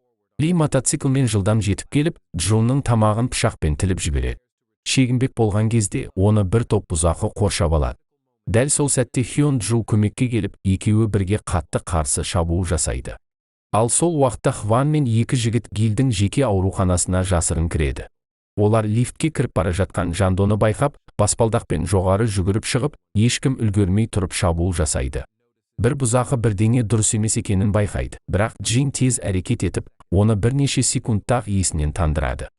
Ли мотоциклмен жылдам жетіп келіп, Джунның тамағын пышақпен тіліп жібереді. Шегінбек болған кезде оны бір топ бұзақы қоршап алады. Дәл сол сәтте Хён Джу көмекке келіп, екеуі бірге қатты қарсы шабуыл жасайды. Ал сол уақытта Хван мен екі жігіт Гилдің жеке ауруханасына жасырын кіреді. Олар лифтке кіріп бара жатқан Жандоны байқап, баспалдақпен жоғары жүгіріп шығып, ешкім үлгермей тұрып шабуыл жасайды. Бір бұзақы бірдеңе дұрыс емес екенін байқайды, бірақ Джин тез әрекет етіп, оны бірнеше секундта-ақ есінен тандырады.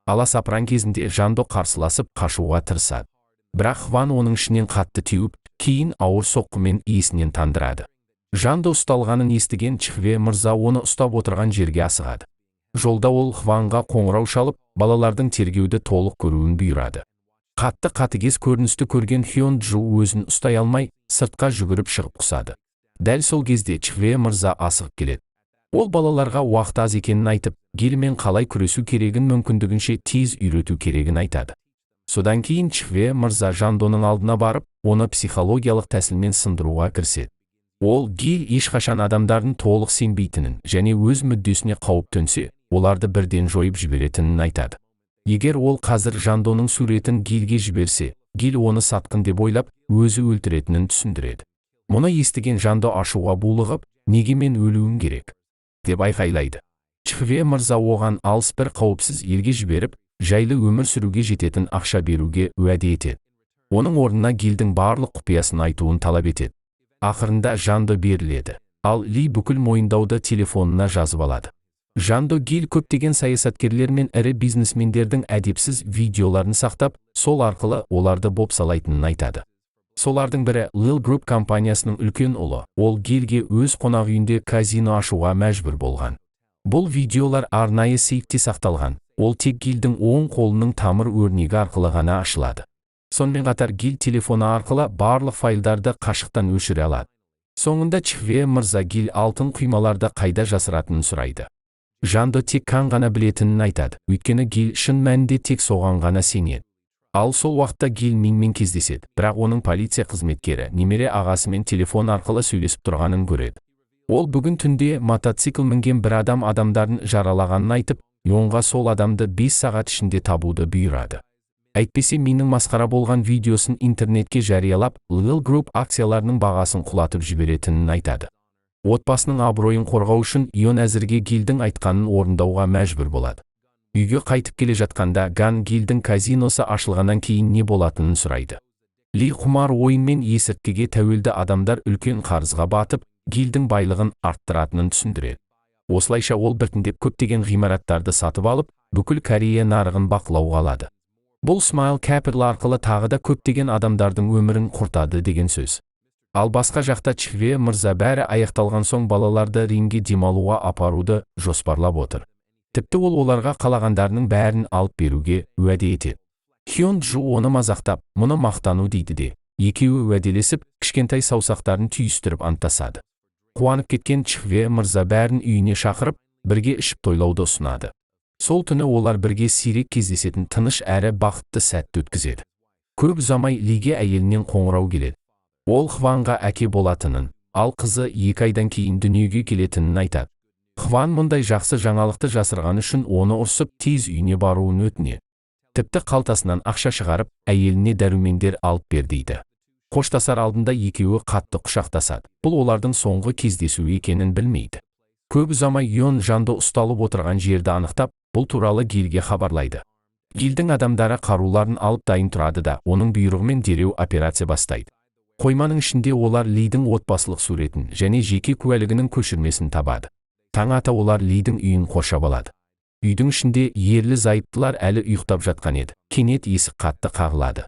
Аласапыран кезінде Жандо қарсыласып қашуға тырысады. Бірақ Хван оның ішінен қатты теуіп, кейін ауыр соққымен есінен тандырады. Жандо ұсталғанын естіген Чхве мырза оны ұстап отырған жерге асығады. Жолда ол Хванға қоңырау шалып, балалардың тергеуді толық көруін бұйырады. Қатты қатыгез көріністі көрген Хён Джу өзін ұстай алмай, сыртқа жүгіріп шығып құсады. Дәл сол кезде Чхве мырза асығып келеді. Ол балаларға уақыт аз екенін айтып, Гилмен қалай күресу керегін мүмкіндігінше тез үйрету керегін айтады. Содан кейін Чхве мырза Жандоның алдына барып, оны психологиялық тәсілмен сындыруға кіріседі. Ол Гил ешқашан адамдарын толық сенбейтінін және өз мүддесіне қауіп төнсе, оларды бірден жойып жіберетінін айтады. Егер ол қазір Жандоның суретін Гилге жіберсе, Гил оны сатқын деп ойлап, өзі өлтіретінін түсіндіреді. Мұны естіген Жандо ашуға булығып, "Неге мен өлуім керек?" деп айқайлайды. Чхве мырза оған алыс бір қауіпсіз елге жіберіп, жайлы өмір сүруге жететін ақша беруге уәде етеді. Оның орнына Гилдің барлық құпиясын айтуын талап етеді. Ақырында Жандо беріледі, ал Ли бүкіл мойындауды телефонына жазып алады. Жандо Гил көптеген саясаткерлер мен ірі бизнесмендердің әдепсіз видеоларын сақтап, сол арқылы оларды бопсалайтынын айтады. Солардың бірі Lil Group компаниясының үлкен ұлы. Ол Гилге өз қонақ үйінде казино ашуға мәжбүр болған. Бұл видеолар арнайы сейфте сақталған. Ол тек Гилдің оң қолының тамыр өрнегі арқылы ғана ашылады. Сонымен қатар Гил телефоны арқылы барлық файлдарды қашықтан өшіре алады. Соңында Чхве мырза Гил алтын құймаларды қайда жасыратынын сұрайды. Жандо тек Кан ғана білетінін айтады, өйткені Гил шын мәнінде тек соған ғана сенеді. Ал сол уақытта Гил Минмен кездеседі, бірақ оның полиция қызметкері немере ағасымен телефон арқылы сөйлесіп тұрғанын көреді. Ол бүгін түнде мотоцикл мінген бір адам адамдарын жаралағанын айтып, Йонға сол адамды 5 сағат ішінде табуды бұйырады. Әйтпесе Миннің масқара болған видеосын интернетке жариялап, Lil Group акцияларының бағасын құлатып жіберетінін айтады. Отбасының абыройын қорғау үшін Йон әзірге Гилдің айтқанын орындауға мәжбүр болады. Үйге қайтып келе жатқанда Ган Гилдің казиносы ашылғаннан кейін не болатынын сұрайды. Ли құмар ойын мен есірткіге тәуелді адамдар үлкен қарызға батып, Гилдің байлығын арттыратынын түсіндіреді. Осылайша ол біртіндеп көптеген ғимараттарды сатып алып, бүкіл Корея нарығын бақылауға алады. Бұл Smile Capital арқылы тағы да көптеген адамдардың өмірін құртады деген сөз. Ал басқа жақта Чхве мырза бәрі аяқталған соң балаларды Римге демалуға апаруды жоспарлап отыр. Тіпті ол оларға қалағандарының бәрін алып беруге уәде етеді. Хён Джу оны мазақтап, мұны мақтану дейді де, екеуі уәделесіп, кішкентай саусақтарын түйістіріп анттасады. Қуанып кеткен Чхве мырза бәрін үйіне шақырып, бірге ішіп тойлауды ұсынады. Сол түні олар бірге сирек кездесетін тыныш әрі бақытты сәтті өткізеді. Көп ұзамай Лиге әйелінен қоңырау келеді. Ол Хванға әке болатынын, ал қызы 2 айдан кейін дүниеге келетінін айтады. Хван мұндай жақсы жаңалықты жасырған үшін оны ұрсып, тез үйіне баруын өтінеді. Тіпті қалтасынан ақша шығарып, әйеліне дәрумендер алып бер дейді. Қоштасар алдында екеуі қатты құшақтасады. Бұл олардың соңғы кездесуі екенін білмейді. Көп ұзамай Йон Жандо ұсталып отырған жерді анықтап, бұл туралы Гилге хабарлайды. Гилдің адамдары қаруларын алып дайын тұрады да, оның бұйрығымен дереу операция бастайды. Қойманың ішінде олар Лидің отбасылық суретін және жеке куәлігінің көшірмесін табады. Таң ата олар Лидің үйін қоршап алады. Үйдің ішінде ерлі зайыптылар әлі ұйықтап жатқан еді. Кенет есік қатты қағылады.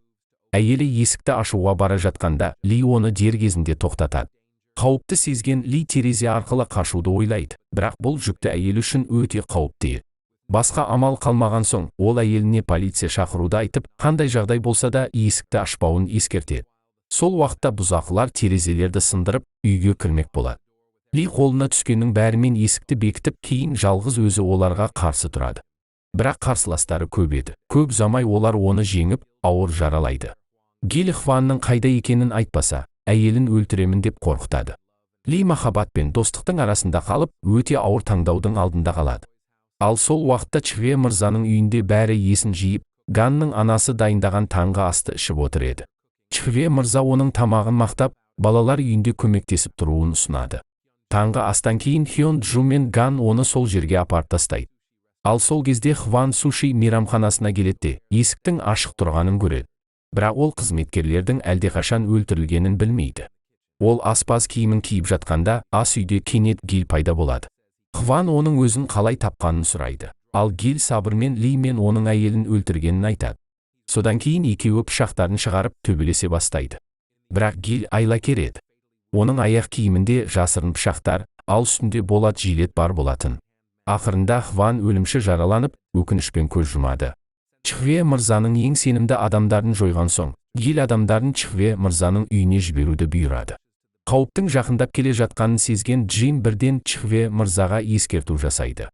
Әйелі есікті ашуға бара жатқанда Ли оны дер кезінде тоқтатады. Қауіпті сезген Ли терезе арқылы қашуды ойлайды, бірақ бұл жүкті әйел үшін өте қауіпті еді. Басқа амал қалмаған соң, ол әйеліне полиция шақыруды айтып, қандай жағдай болса да есікті ашпауын ескертеді. Сол уақытта бұзақылар терезелерді сындырып, үйге кірмек болады. Ли қолына түскеннің бәрімен есікті бекітіп, кейін жалғыз өзі оларға қарсы тұрады. Бірақ қарсыластары көп еді. Көп ұзамай олар оны жеңіп, ауыр жаралайды. Гил Хванның қайда екенін айтпаса, әйелін өлтіремін деп қорқытады. Ли махаббат пен достықтың арасында қалып, өте ауыр таңдаудың алдында қалады. Ал сол уақытта Чхве мырзаның үйінде бәрі есін жиып, Ганның анасы дайындаған таңғы асты ішіп отыр еді. Чхве мырза оның тамағын мақтап, балалар үйінде көмектесіп тұруын ұсынады. Таңғы астан кейін Хён Джу мен Ган оны сол жерге апарып тастайды. Ал сол кезде Хван суши мейрамханасына келеді де, есіктің ашық тұрғанын көреді. Бірақ ол қызметкерлердің әлдеқашан өлтірілгенін білмейді. Ол аспаз киімін киіп жатқанда, ас үйде кенет Гил пайда болады. Хван оның өзін қалай тапқанын сұрайды. Ал Гил сабырмен Ли мен оның әйелін өлтіргенін айтады. Содан кейін екеуі пышақтарын шығарып, төбелесе бастайды. Бірақ Гил айлакер еді. Оның аяқ киімінде жасырын пышақтар, ал үстінде болат жилет бар болатын. Ақырында Хван өлімші жараланып, өкінішпен көз жұмады. Чхве мырзаның ең сенімді адамдарын жойған соң, Гил адамдарын Чхве мырзаның үйіне жіберуді бұйырады. Қауіптің жақындап келе жатқанын сезген Джин бірден Чхве мырзаға ескерту жасайды.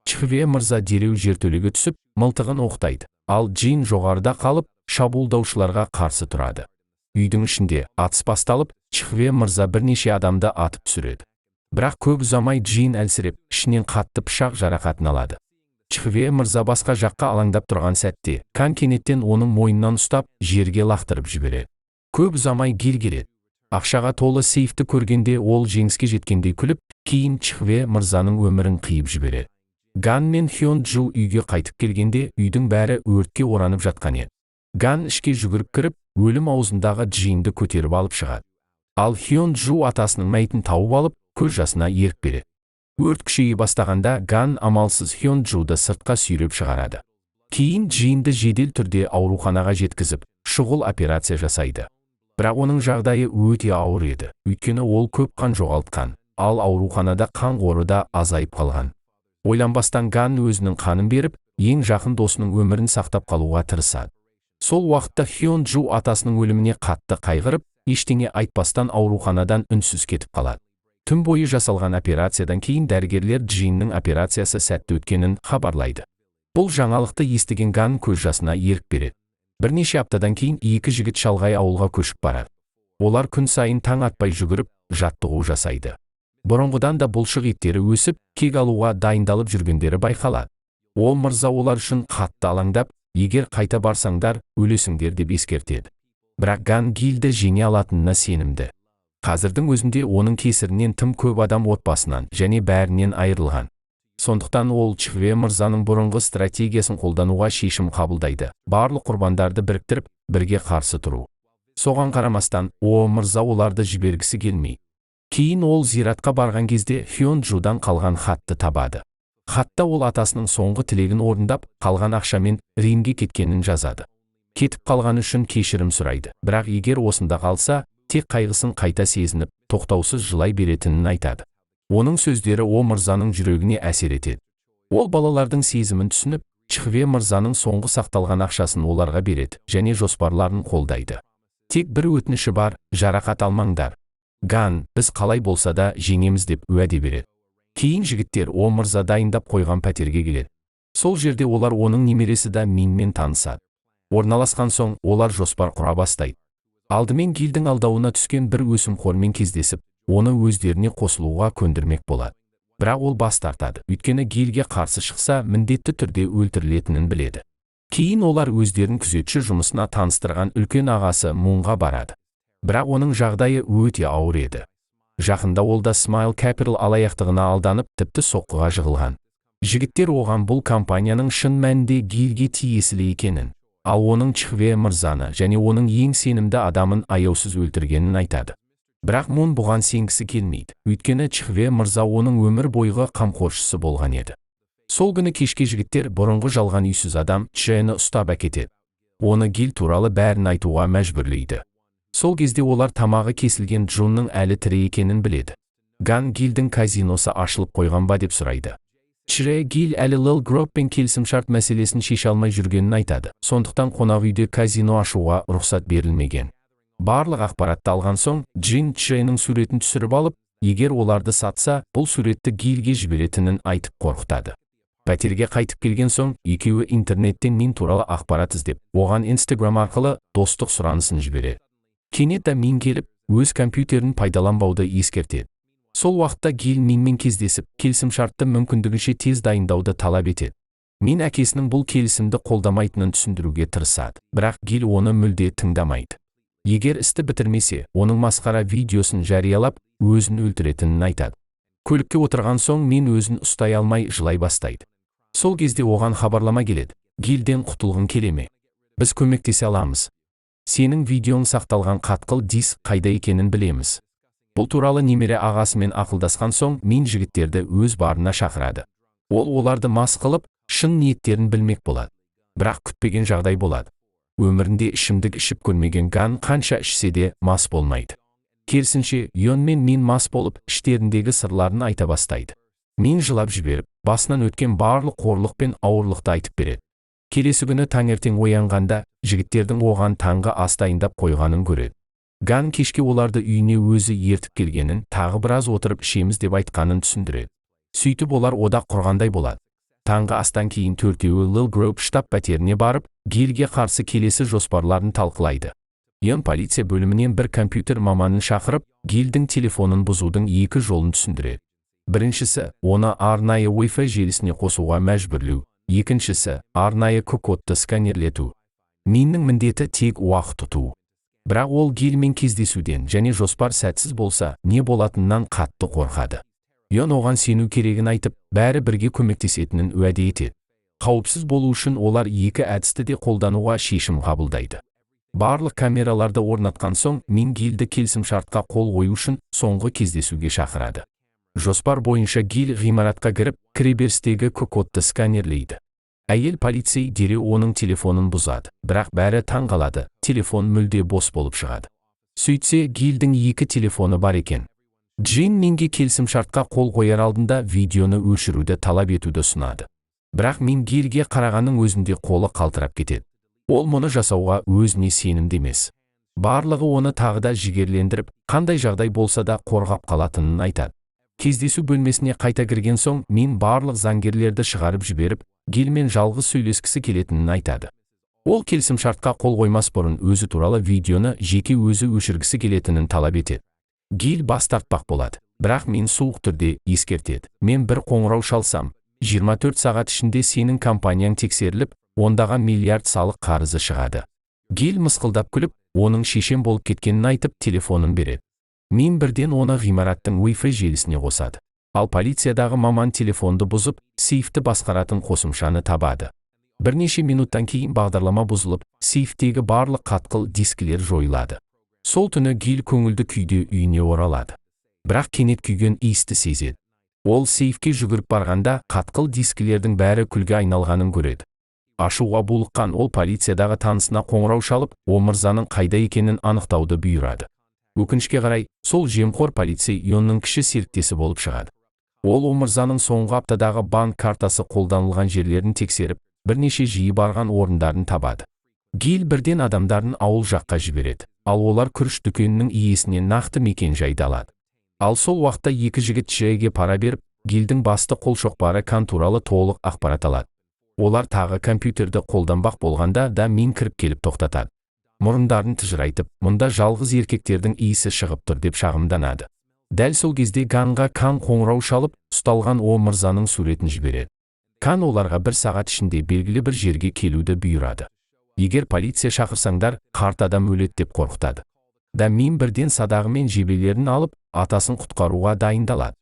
Чхве мырза дереу жертөлеге түсіп, мылтығын оқтайды, ал Джин жоғарыда қалып, шабуылдаушыларға қарсы тұрады. Үйдің ішінде атыс басталып, Чхве мырза бірнеше адамды атып түсіреді. Бірақ көп ұзамай Джин әлсіреп, ішінен қатты пышақ жарақатын алады. Чхве мырза басқа жаққа алаңдап тұрған сәтте, Кан кенеттен оның мойнынан ұстап, жерге лақтырып жібереді. Көп ұзамай Гил келеді. Ақшаға толы сейфті көргенде ол жеңіске жеткендей күліп, кейін Чхве мырзаның өмірін қиып жібереді. Ган мен Хён Джу үйге қайтып келгенде, үйдің бәрі өртке оранып жатқан еді. Ган ішке жүгіріп кіріп, өлім аузындағы Джинді көтеріп алып шығады. Ал Хён Джу атасының мәйітін тауып алып, көз жасына ерік береді. Өрт күшейе бастағанда, Ган амалсыз Хён Джуды сыртқа сүйреп шығарады. Кейін Джинді жедел түрде ауруханаға жеткізіп, шұғыл операция жасайды. Бірақ оның жағдайы өте ауыр еді, өйткені ол көп қан жоғалтқан, ал ауруханада қан қоры да азайып қалған. Ойланбастан Ган өзінің қанын беріп, ең жақын досының өмірін сақтап қалуға тырысады. Сол уақытта Хён Джу атасының өліміне қатты қайғырып, ештеңе айтпастан ауруханадан үнсіз кетіп қалады. Түн бойы жасалған операциядан кейін дәрігерлер Джиннің операциясы сәтті өткенін хабарлайды. Бұл жаңалықты естіген Ган көз жасына ерік береді. Бірнеше аптадан кейін екі жігіт шалғай ауылға көшіп барады. Олар күн сайын таң атпай жүгіріп, жаттығу жасайды. Бұрынғыдан да бұлшық еттері өсіп, кек алуға дайындалып жүргендері байқалады. Ол мырза олар үшін қатты алаңдап, егер қайта барсаңдар, өлесіңдер деп ескертеді. Бірақ Ган Гилді жеңе алатынына сенімді. Қазірдің өзінде оның кесірінен тым көп адам отбасынан және бәрінен айырылған. Сондықтан ол Чхве мырзаның бұрынғы стратегиясын қолдануға шешім қабылдайды. Барлық құрбандарды біріктіріп, бірге қарсы тұру. Соған қарамастан, О мырза оларды жібергісі келмей. Кейін ол зиратқа барған кезде Хён Джудан қалған хатты табады. Хатта ол атасының соңғы тілегін орындап, қалған ақшамен Римге кеткенін жазады. Кетіп қалғаны үшін кешірім сұрайды. Бірақ егер осында қалса, тек қайғысын қайта сезініп, тоқтаусыз жылай беретінін айтады. Оның сөздері О мырзаның жүрегіне әсер етеді. Ол балалардың сезімін түсініп, Чхве мырзаның соңғы сақталған ақшасын оларға береді және жоспарларын қолдайды. Тек бір өтініші бар: жарақат алмаңдар. Ган, біз қалай болса да жеңеміз деп уәде береді. Кейін жігіттер О мырза дайындап қойған пәтерге келеді. Сол жерде олар оның немересі да Минмен танысады. Орналасқан соң, олар жоспар құра бастайды. Алдымен Гилдің алдауына түскен бір өсімқормен кездесіп, оны өздеріне қосылуға көндірмек болады. Бірақ ол бас тартады, өйткені Гилге қарсы шықса, міндетті түрде өлтірілетінін біледі. Кейін олар өздерін күзетші жұмысына таныстырған үлкен ағасы Мунға барады. Бірақ оның жағдайы өте ауыр еді. Жақында ол да Smile Capital алаяқтығына алданып, тіпті соққыға жығылған. Жігіттер оған бұл компанияның шын мәнінде Гилге тиесілі екенін, ал оның Чхве мырзаны және оның ең сенімді адамын аяусыз өлтіргенін айтады. Бірақ Мун бұған сенгісі келмейді, өйткені Чхве мырза оның өмір бойғы қамқоршысы болған еді. Сол күні кешке жігіттер бұрынғы жалған үйсіз адам Чжені ұстап әкетеді. Оны Гил туралы бәрін айтуға мәжбүрлейді. Сол кезде олар тамағы кесілген Джунның әлі тірі екенін біледі. Ган Гилдің казиносы ашылып қойған ба деп сұрайды. Чже Гил әлі Лил Группен келісімшарт мәселесін шеше алмай жүргенін айтады. Сондықтан қонақ үйде казино ашуға рұқсат берілмеген. Барлық ақпаратты алған соң, Джин Чженің суретін түсіріп алып, егер оларды сатса, бұл суретті Гилге жіберетінін айтып қорқытады. Пәтерге қайтып келген соң, екеуі интернеттен Мин туралы ақпарат іздеп, оған Инстаграм арқылы достық сұранысын жібереді. Кенет та Мин келіп, өз компьютерін пайдаланбауды ескертеді. Сол уақытта Гил Минмен кездесіп, келісімшартты мүмкіндігінше тез дайындауды талап етеді. Мин әкесінің бұл келісімді қолдамайтынын түсіндіруге тырысады, бірақ Гил оны мүлде тыңдамайды. Егер істі бітірмесе, оның масқара видеосын жариялап, өзін өлтіретінін айтады. Көлікке отырған соң, Мин өзін ұстай алмай жылай бастайды. Сол кезде оған хабарлама келеді: «Гилден құтылғың келе ме? Біз көмектесе аламыз. Сенің видеоң сақталған қатқыл диск қайда екенін білеміз». Бұл туралы немере ағасымен ақылдасқан соң, Мин жігіттерді өз барына шақырады. Ол оларды мас қылып, шын ниеттерін білмек болады. Бірақ күтпеген жағдай болады. Өмірінде ішімдік ішіп көрмеген Ган қанша ішсе де, мас болмайды. Керісінше, Йон мен Мин мас болып, іштеріндегі сырларын айта бастайды. Мин жылап жіберіп, басынан өткен барлық қорлық пен ауырлықты айтып береді. Келесі күні таңертең оянғанда, жігіттердің оған таңғы ас дайындап қойғанын көреді. Ган кешке оларды үйіне өзі ертіп келгенін, тағы біраз отырып ішеміз деп айтқанын түсіндіреді. Сөйтіп, олар одақ құрғандай болады. Таңғы астан кейін төртеуі Лил Гроуп штаб пәтеріне барып, Гилге қарсы келесі жоспарларын талқылайды. Йон полиция бөлімінен бір компьютер маманын шақырып, Гилдің телефонын бұзудың екі жолын түсіндіреді. Біріншісі – оны арнайы Wi-Fi желісіне қосуға мәжбүрлеу, екіншісі – арнайы кодты сканерлету. Миннің міндеті – тек уақыт ұту. Бірақ ол Гилмен кездесуден және жоспар сәтсіз болса, не болатынынан қатты қорқады. Йон оған сену керегін айтып, бәрі бірге көмектесетінін уәде етеді. Қауіпсіз болу үшін олар екі әдісті де қолдануға шешім қабылдайды. Барлық камераларды орнатқан соң, Мин Гилді келісімшартқа қол қою үшін соңғы кездесуге шақырады. Жоспар бойынша, Гил ғимаратқа кіріп, кіреберістегі кодты сканерлейді. Әйел полицей дереу оның телефонын бұзады, бірақ бәрі таң қалады: телефон мүлде бос болып шығады. Сөйтсе, Гилдің екі телефоны бар екен. Джин Минге келісімшартқа қол қояр алдында видеоны өшіруді талап етуді ұсынады. Бірақ Мин Гилге қарағанның өзінде қолы қалтырап кетеді. Ол мұны жасауға өзіне сенімді емес. Барлығы оны тағы да жігерлендіріп, қандай жағдай болса да, қорғап қалатынын айтады. Кездесу бөлмесіне қайта кірген соң, Мин барлық заңгерлерді шығарып жіберіп, Гилмен жалғыз сөйлескісі келетінін айтады. Ол келісімшартқа қол қоймас бұрын өзі туралы видеоны жеке өзі өшіргісі келетінін талап етеді. Гил бас тартпақ болады, бірақ Мин суық түрде ескертеді: «Мен бір қоңырау шалсам, 24 сағат ішінде сенің компанияң тексеріліп, ондаған миллиард салық қарызы шығады». Гил мысқылдап күліп, оның шешен болып кеткенін айтып, телефонын береді. Мин бірден оны ғимараттың Wi-Fi желісіне қосады. Ал полициядағы маман телефонды бұзып, сейфті басқаратын қосымшаны табады. Бірнеше минуттан кейін бағдарлама бұзылып, сейфтегі барлық қатқыл дискілер жойылады. Сол түні Гил көңілді күйде үйіне оралады. Бірақ кенет күйген иісті сезеді. Ол сейфке жүгіріп барғанда, қатқыл дискілердің бәрі күлге айналғанын көреді. Ашуға булыққан ол полициядағы танысына қоңырау шалып, О мырзаның қайда екенін анықтауды бұйырады. Өкінішке қарай, сол жемқор полицей Йонның кіші серіктесі болып шығады. Ол О мырзаның соңғы аптадағы банк картасы қолданылған жерлерін тексеріп, бірнеше жиі барған орындарын табады. Гил бірден адамдарын ауыл жаққа жібереді, ал олар күріш дүкенінің иесінен нақты мекен жайды алады. Ал сол уақытта екі жігіт Джейге пара беріп, Гилдің басты қолшоқпары Кан туралы толық ақпарат алады. Олар тағы компьютерді қолданбақ болғанда да, Мин кіріп келіп тоқтатады. Мұрындарын тыжырайтып, мұнда жалғыз еркектердің иісі шығып тұр деп шағымданады. Дәл сол кезде Ганға Кан қоңырау шалып, ұсталған О мырзаның суретін жібереді. Кан оларға бір сағат ішінде белгілі бір жерге келуді бұйырады. Егер полиция шақырсаңдар, қарт адам өледі деп қорқытады. Да Мин бірден садағы мен жебелерін алып, атасын құтқаруға дайындалады.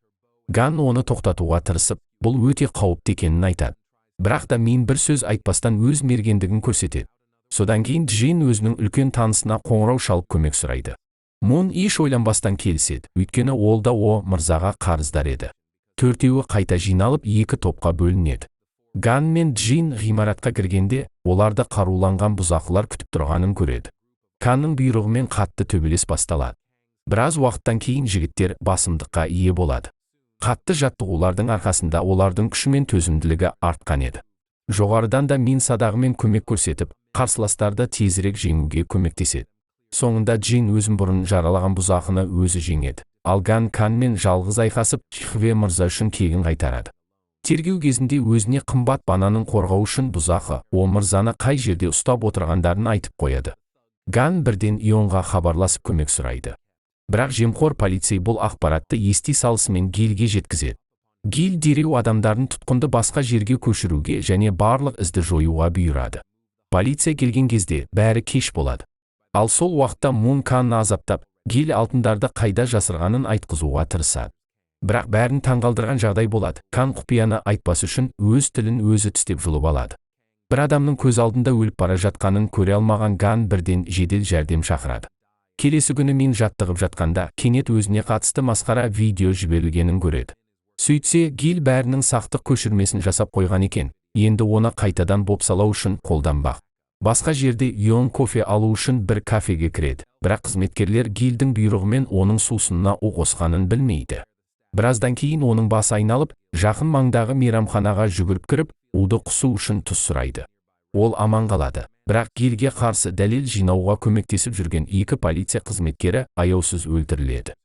Ган оны тоқтатуға тырысып, бұл өте қауіпті екенін айтады. Бірақ та Мин бір сөз айтпастан өз мергендігін көрсетеді. Содан кейін Джин өзінің үлкен танысына қоңырау шалып, көмек сұрайды. Мун еш ойланбастан келіседі, өйткені ол да О мырзаға қарыздар еді. Төртеуі қайта жиналып, екі топқа бөлінеді. Ган мен Джин ғимаратқа кіргенде, оларды қаруланған бұзақылар күтіп тұрғанын көреді. Канның бұйрығымен қатты төбелес басталады. Біраз уақыттан кейін жігіттер басымдыққа ие болады. Қатты жаттығулардың арқасында олардың күші мен төзімділігі артқан еді. Жоғарыдан да Мин садағымен көмек көрсетіп, қарсыластарды тезірек жеңуге көмектеседі. Соңында Джин өзін бұрын жаралаған бұзақыны өзі жеңеді. Ал Ган Канмен жалғыз айқасып, Чхве мырза үшін кегін қайтарады. Тергеу кезінде өзіне қымбат бананын қорғау үшін бұзақы О мырзаны қай жерде ұстап отырғандарын айтып қояды. Ган бірден Ионға хабарласып, көмек сұрайды. Бірақ жемқор полицей бұл ақпаратты ести салысымен Гилге жеткізеді. Гил дереу адамдарын тұтқынды басқа жерге көшіруге және барлық ізді жоюға бұйырады. Полиция келген кезде бәрі кеш болады. Ал сол уақытта Мун Канны азаптап, Гил алтындарды қайда жасырғанын айтқызуға тырысады. Бірақ бәрін таңғалдырған жағдай болады: Кан құпияны айтпас үшін өз тілін өзі тістеп жұлып алады. Бір адамның көз алдында өліп бара жатқанын көре алмаған Ган бірден жедел жәрдем шақырады. Келесі күні Мин жаттығып жатқанда, кенет өзіне қатысты масқара видео жіберілгенін көреді. Сөйтсе, Гил бәрінің сақтық көшірмесін жасап қойған екен, енді оны қайтадан бопсалау үшін қолданбақ. Басқа жерде Йон кофе алу үшін бір кафеге кіреді, бірақ қызметкерлер Гилдің бұйрығымен оның сусынына у қосқанын білмейді. Біраздан кейін оның басы айналып, жақын маңдағы мейрамханаға жүгіріп кіріп, уды құсу үшін тұз сұрайды. Ол аман қалады, бірақ Гилге қарсы дәлел жинауға көмектесіп жүрген екі полиция қызметкері аяусыз өлтіріледі.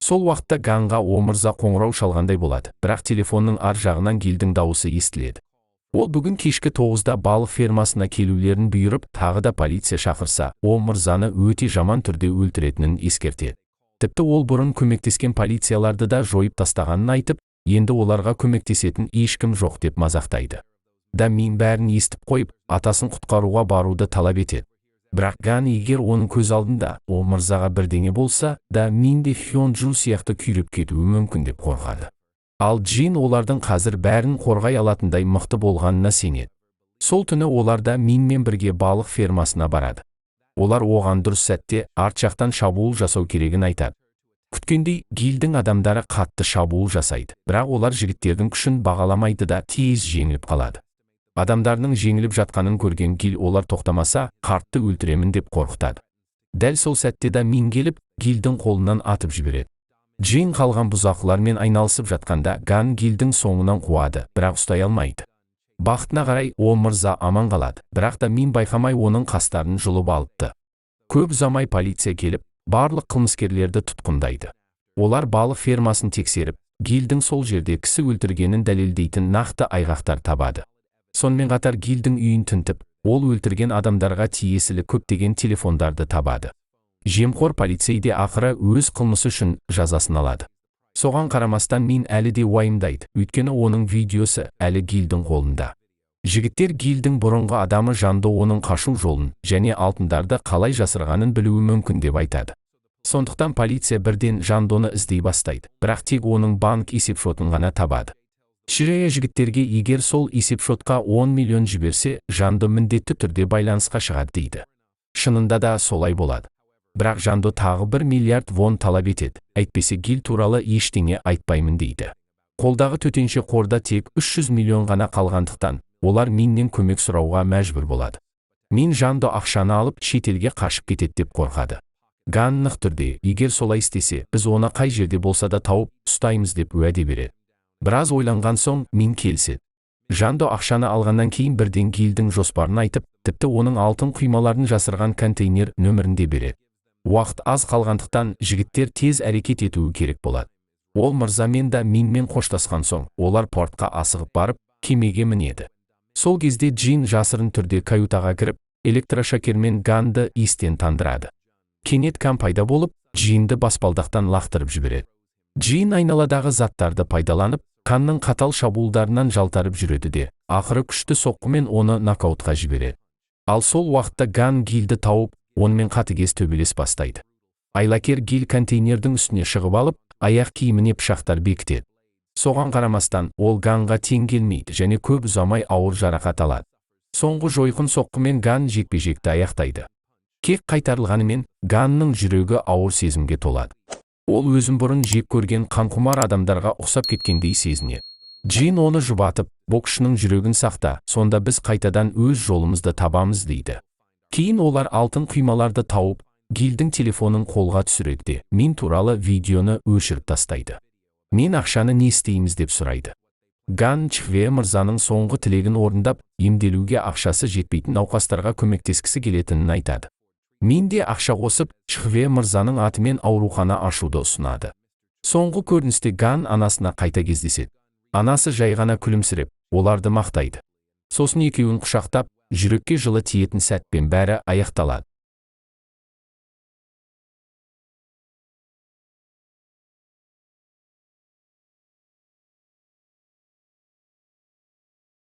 Сол уақытта Ганға О мырза қоңырау шалғандай болады, бірақ телефонның ар жағынан Гилдің дауысы естіледі. Ол бүгін кешкі 9-да балық фермасына келулерін бұйырып, тағы да полиция шақырса, О мырзаны өте жаман түрде өлтіретінін ескертеді. Тіпті ол бұрын көмектескен полицияларды да жойып тастағанын айтып, енді оларға көмектесетін ешкім жоқ деп мазақтайды. Да Мин бәрін естіп қойып, атасын құтқаруға баруды талап етеді. Бірақ Ган егер оның көз алдында О мырзаға бірдеңе болса, Да Мин де Хён Джу сияқты күйреп кетуі мүмкін деп қорқады. Ал Джин олардың қазір бәрін қорғай алатындай мықты болғанына сенеді. Сол түні олар Да Минмен бірге балық фермасына барады. Олар оған дұрыс сәтте арт жақтан шабуыл жасау керегін айтады. Күткендей, Гилдің адамдары қатты шабуыл жасайды, бірақ олар жігіттердің күшін бағаламайды да, тез жеңіліп қалады. Адамдарының жеңіліп жатқанын көрген Гил олар тоқтамаса, қартты өлтіремін деп қорқытады. Дәл сол сәтте Да Мин келіп, Гилдің қолынан атып жібереді. Джин қалған бұзақылармен айналысып жатқанда, Ган Гилдің соңынан қуады, бірақ ұстай алмайды. Бақытына қарай, О мырза аман қалады, бірақ Да Мин байқамай оның қастарын жұлып алыпты. Көп ұзамай полиция келіп, барлық қылмыскерлерді тұтқындайды. Олар балық фермасын тексеріп, Гилдің сол жерде кісі өлтіргенін дәлелдейтін нақты айғақтар табады. Сонымен қатар Гилдің үйін тінтіп, ол өлтірген адамдарға тиесілі көптеген телефондарды табады. Жемқор полицей де ақыры өз қылмысы үшін жазасын алады. Соған қарамастан, Мин әлі де уайымдайды, өйткені оның видеосы әлі Гилдің қолында. Жігіттер Гилдің бұрынғы адамы Жандо оның қашу жолын және алтындарды қалай жасырғанын білуі мүмкін деп айтады. Сондықтан полиция бірден Жандоны іздей бастайды, бірақ тек оның банк есепшотын ғана табады. Ширея жігіттерге егер сол есепшотқа 10 миллион жіберсе, Жандо міндетті түрде байланысқа шығады дейді. Шынында да солай болады. Бірақ Жандо тағы 1 миллиард вон талап етеді, әйтпесе Гил туралы ештеңе айтпаймын дейді. Қолдағы төтенше қорда тек 300 миллион ғана қалғандықтан, олар Миннен көмек сұрауға мәжбүр болады. Мин Жандо ақшаны алып, шетелге қашып кетеді деп қорқады. Ган нық түрде, егер солай істесе, біз оны қай жерде болса да тауып, ұстаймыз деп уәде береді. Біраз ойланған соң, Мин келіседі. Жандо ақшаны алғаннан кейін бірден Гилдің жоспарын айтып, тіпті оның алтын құймаларын жасырған контейнер нөмірін де береді. Уақыт аз қалғандықтан, жігіттер тез әрекет етуі керек болады. Ол мырзамен Да Минмен қоштасқан соң, олар портқа асығып барып, кемеге мінеді. Сол кезде Джин жасырын түрде каютаға кіріп, электрошокермен Ганды естен тандырады. Кенет Кан пайда болып, Джинді баспалдақтан лақтырып жібереді. Джин айналадағы заттарды пайдаланып, Канның қатал шабуылдарынан жалтарып жүреді де, ақыры күшті соққымен оны нокаутқа жібереді. Ал сол уақытта Ган Гилді тауып, онымен қатыгез төбелес бастайды. Айлакер Гил контейнердің үстіне шығып алып, аяқ киіміне пышақтар бекітеді. Соған қарамастан, ол Ганға тең келмейді және көп ұзамай ауыр жарақат алады. Соңғы жойқын соққымен Ган жекпе-жекті аяқтайды. Кек қайтарылғанымен, Ганның жүрегі ауыр сезімге толады. Ол өзін бұрын жек көрген қанқұмар адамдарға ұқсап кеткендей сезінеді. Джин оны жұбатып, боксшының жүрегін сақта, сонда біз қайтадан өз жолымызды табамыз дейді. Кейін олар алтын құймаларды тауып, Гилдің телефонын қолға түсіреді де, Мин туралы видеоны өшіріп тастайды. Мин ақшаны не істейміз деп сұрайды. Ган Чхве мырзаның соңғы тілегін орындап, емделуге ақшасы жетпейтін науқастарға көмектескісі келетінін айтады. Мин де ақша қосып, Чхве мырзаның атымен аурухана ашуды ұсынады. Соңғы көріністе Ган анасына қайта кездеседі. Анасы жай ғана күлімсіреп, оларды мақтайды. Сосын екеуін құшақтап, жүрекке жылы тиетін сәтпен бәрі аяқталады.